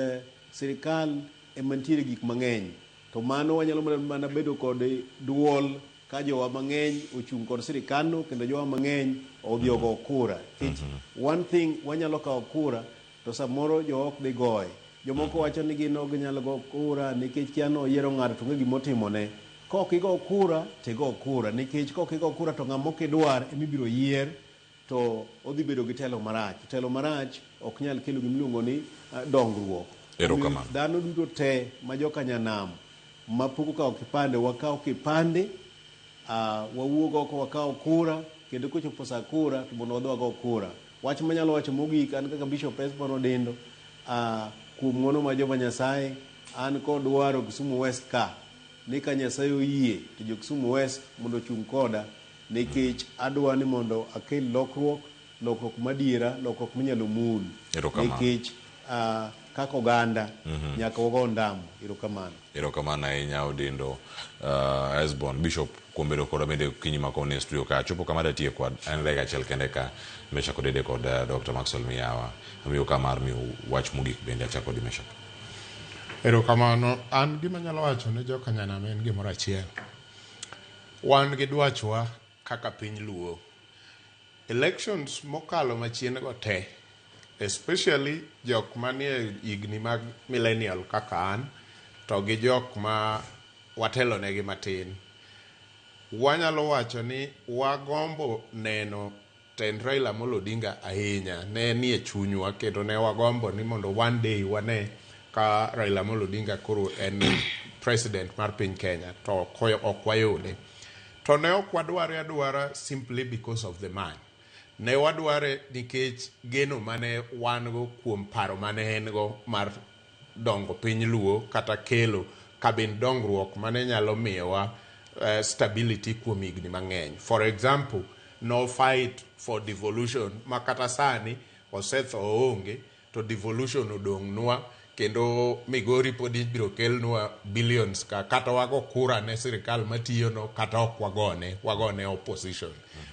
sirikal ema nitiere gik mang'eny to mano wanyalo mana bedo kod duol ka jowa mang'eny ochung' kod sirikandno kendo jowa mang'eny odhi ogo kura. Nikech one thing wanyalo kawo kura to samoro jowa ok dhi goye. Jomoko wacho ni gin ok ginyal go kura nikech kia noyiero ng'ato to onge gimotimone. Kok igo kura tigo kura nikech kok igo kura to ng'ama ok idwar emibiro yier to odhi bedo gi telo marach. Telo marach ok nyal kelo gimiluongo ni dongruok. Erokamano. Dhano duto te ma jokanyanam mapok okawo kipande wakaw kipande, wawuog oko wakaw kura kendo kochopo sa kura to mondo wadhi wago kura. Wach manyalo wacho mogik an kaka Bishop Esbon Odindo kuom ng'uono mar Jehova Nyasaye an kod dwaro Kisumu West ka ni ka Nyasaye oyie to jo Kisumu West mondo ochung' koda nikech adwa ni mondo akel lokruok, lokruok madiera, lokruok minyalo mul. Nikech kaka oganda nyaka wago ondamo. Erokamano. Erokamano ahinya Odindo Esbon Bishop kuom bedo kodwa bende okinyi ma kawuono e studio ka. Chopo kama datiye kod en dakika achiel kende ka Meshack Odede kod Dr. Maxwell Miyawa. Amiyo ka mar miyo wach mogik bende achako kodi Meshack. Erokamano. An gima anyalo wacho ne joka Nyanam en gimoro achiel. Wan gi dwachwa kaka piny Luo. Elections mokalo machien go te, especially jok manie higni mag millennial kaka an, to gi jok ma watelo negi matin, wanyalo wacho ni wagombo neno tend Raila Amolo Odinga ahinya. Ne nie chunywa kendo ne wagombo ni mondo one day wane ka Raila Amolo Odinga koro en president mar piny Kenya, to ok wayude. To ne ok wadware adwara simply because of the man. Ne wadware nikech geno mane wan go kuom paro mane en go mar dongo piny Luo kata kelo kabind dongruok mane nyalo miyowa stability kuom higni mang'eny. For example, no fight for devolution ma kata sani osetho oonge to devolution odong'nwa kendo Migori pod ibiro kelnwa billions ka kata wago kura ne sirikal matiyo no kata ok wagone, wagone opposition.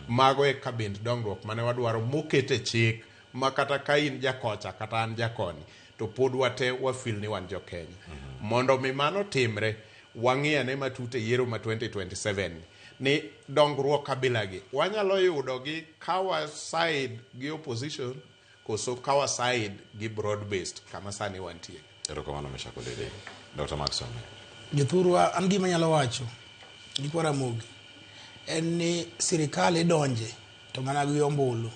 Mago e kabind dongruok mane wadwaro moket e chik ma kata ka in jakocha kata an jakoni to pod wate wa feel ni wan jo Kenya. Mondo mi mano timre, wang'i ane matut e yiero ma 2027 ni dongruok kabilagi wanyalo yudo gi ka wa side gi opposition koso ka wa side gi broad based kama sani wantie. Erokamano Meshack Odede. Dr. Maxwell. Jothurwa, an gima anyalo wacho nyikwa Ramogi en ni sirikal idonje to mana gi ombulu.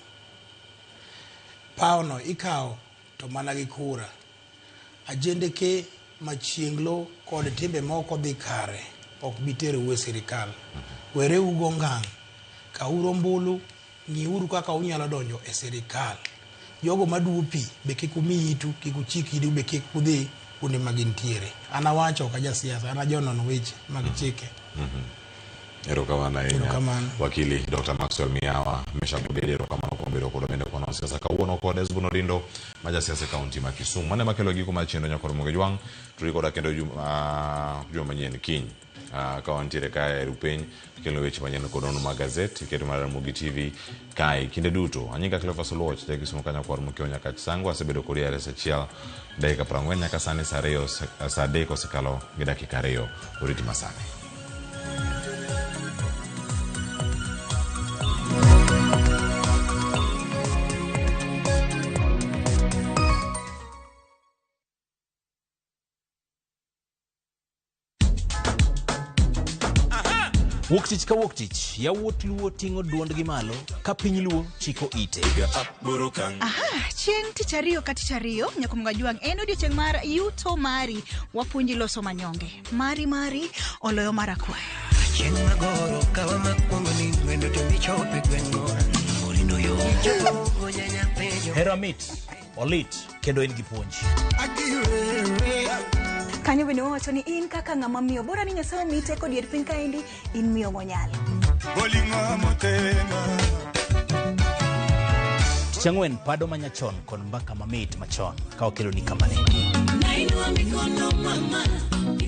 Pawono ikawo to mana gi kura. Ajendeke machienglo kod timbe mok odhi kare ok bi terou e sirikal. Wereuru ngang'. Kawuru ombulu, ng'iuru kaka unyalo donjo e sirikal. Jogo maduwo pi be kik umi itu, kik uchik itu be kik udhi kuonde ma gintiere. An awacho ok a jasiasa, an ajonon weche mag chike. Erokamano ahinya. Erokamano. Wakili Dr. Maxwell Miyawa, Meshack Odede, erokamano kuom bedo kodwa bende kono siasa kawuono kod Esbon Odindo ma jasiasa e kaunti ma Kisumu. Mano ema kelo giko mar chenro nyakor Moge Jwang'. Turi koda kendo juma manyien kiny. Ka wantiere kae e rupiny kelo weche manyien kod nonro mag gazet iketo mar Ramogi TV kae kinde duto. Anyinga Cleophas Oluoch, ja Kisumu kanyo kwar Mokio Nyakach Sango. Asebedo kodi e RS 1 dakika 40 nyaka sani saa 2 saa 3 osekalo gi dakika 2 oriti masani. Wuok tich ka wuok tich, yawuot Luo ting'o duondgi malo ka piny Luo chiko ite. Aha, chieng' tich ariyo ka tich ariyo Nyakumga Jwang' en odiochieng' mar yuto mari. Wapuonji loso manyonge. Mari mari oloyo mar akwaya. Chieng' magoro kawa makwongo ni wendo to michope gweng'wa Orindo yo Hera mit, olit kendo en gi puonj. Kanyo bende wawacho ni in kaka ng'ama miyo bora ni Nyasaye omiyi teko dier piny kaendi in miyo monyalo. Tich ang'wen pado manyachon kod mbaka mamit machon ka wakeloni kamane.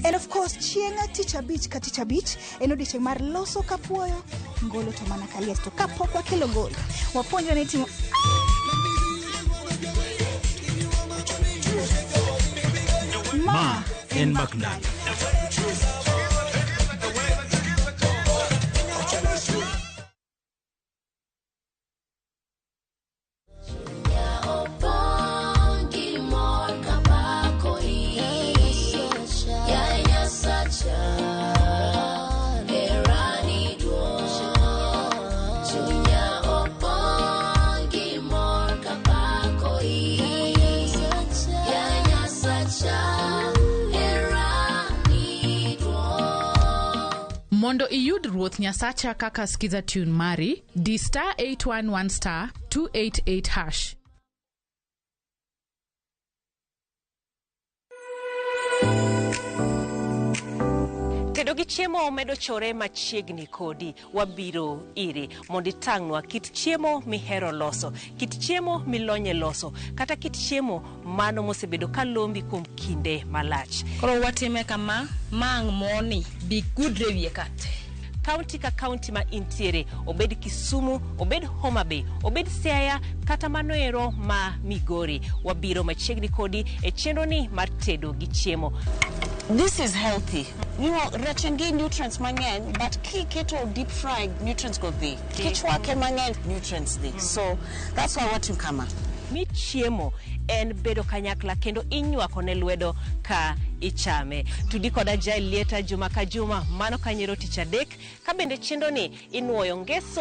And of course chieng' tich abich ka tich abich en odiochieng' mar loso kapuoyo ngolo to mana kaliet to kapok wakelo ngolo wapuonjre ni timo Ma en Mbak Ndalo. Mondo iyud Ruoth Nyasacha kaka skiza tune mari, di star 811 star 288 hash. Tedo gi Tedo gi chiemo medo chore machiegni kodi. Wabiro iri mondo itang'nwa kit chiemo mihero loso, kit chiemo milonye loso, kata kit chiemo mano mosebedo ka lombi kuom kinde malach. Koro watime kama, ma ang' moni bi gudre wiye ka te. Kaunti ka kaunti ma intiere, obed Kisumu, obed Homa Bay, obed Siaya, kata mano ero ma Migori, wabiro machiegni kodi e chenro ni mar tedo gi chiemo. This is healthy. Rech en gi nutrients mang'eny, but kiketo deep fry, nutrients go dhi. Kichwake mang'eny, nutrients dhi. So that's why watimo kama. Mi chiemo en bedo kanyakla kendo inywako ne lwedo ka ichame. Tudi koda Jael Lieta juma ka juma, mano kanyero tich adek, ka bende chenro ni inuoyo ngeso.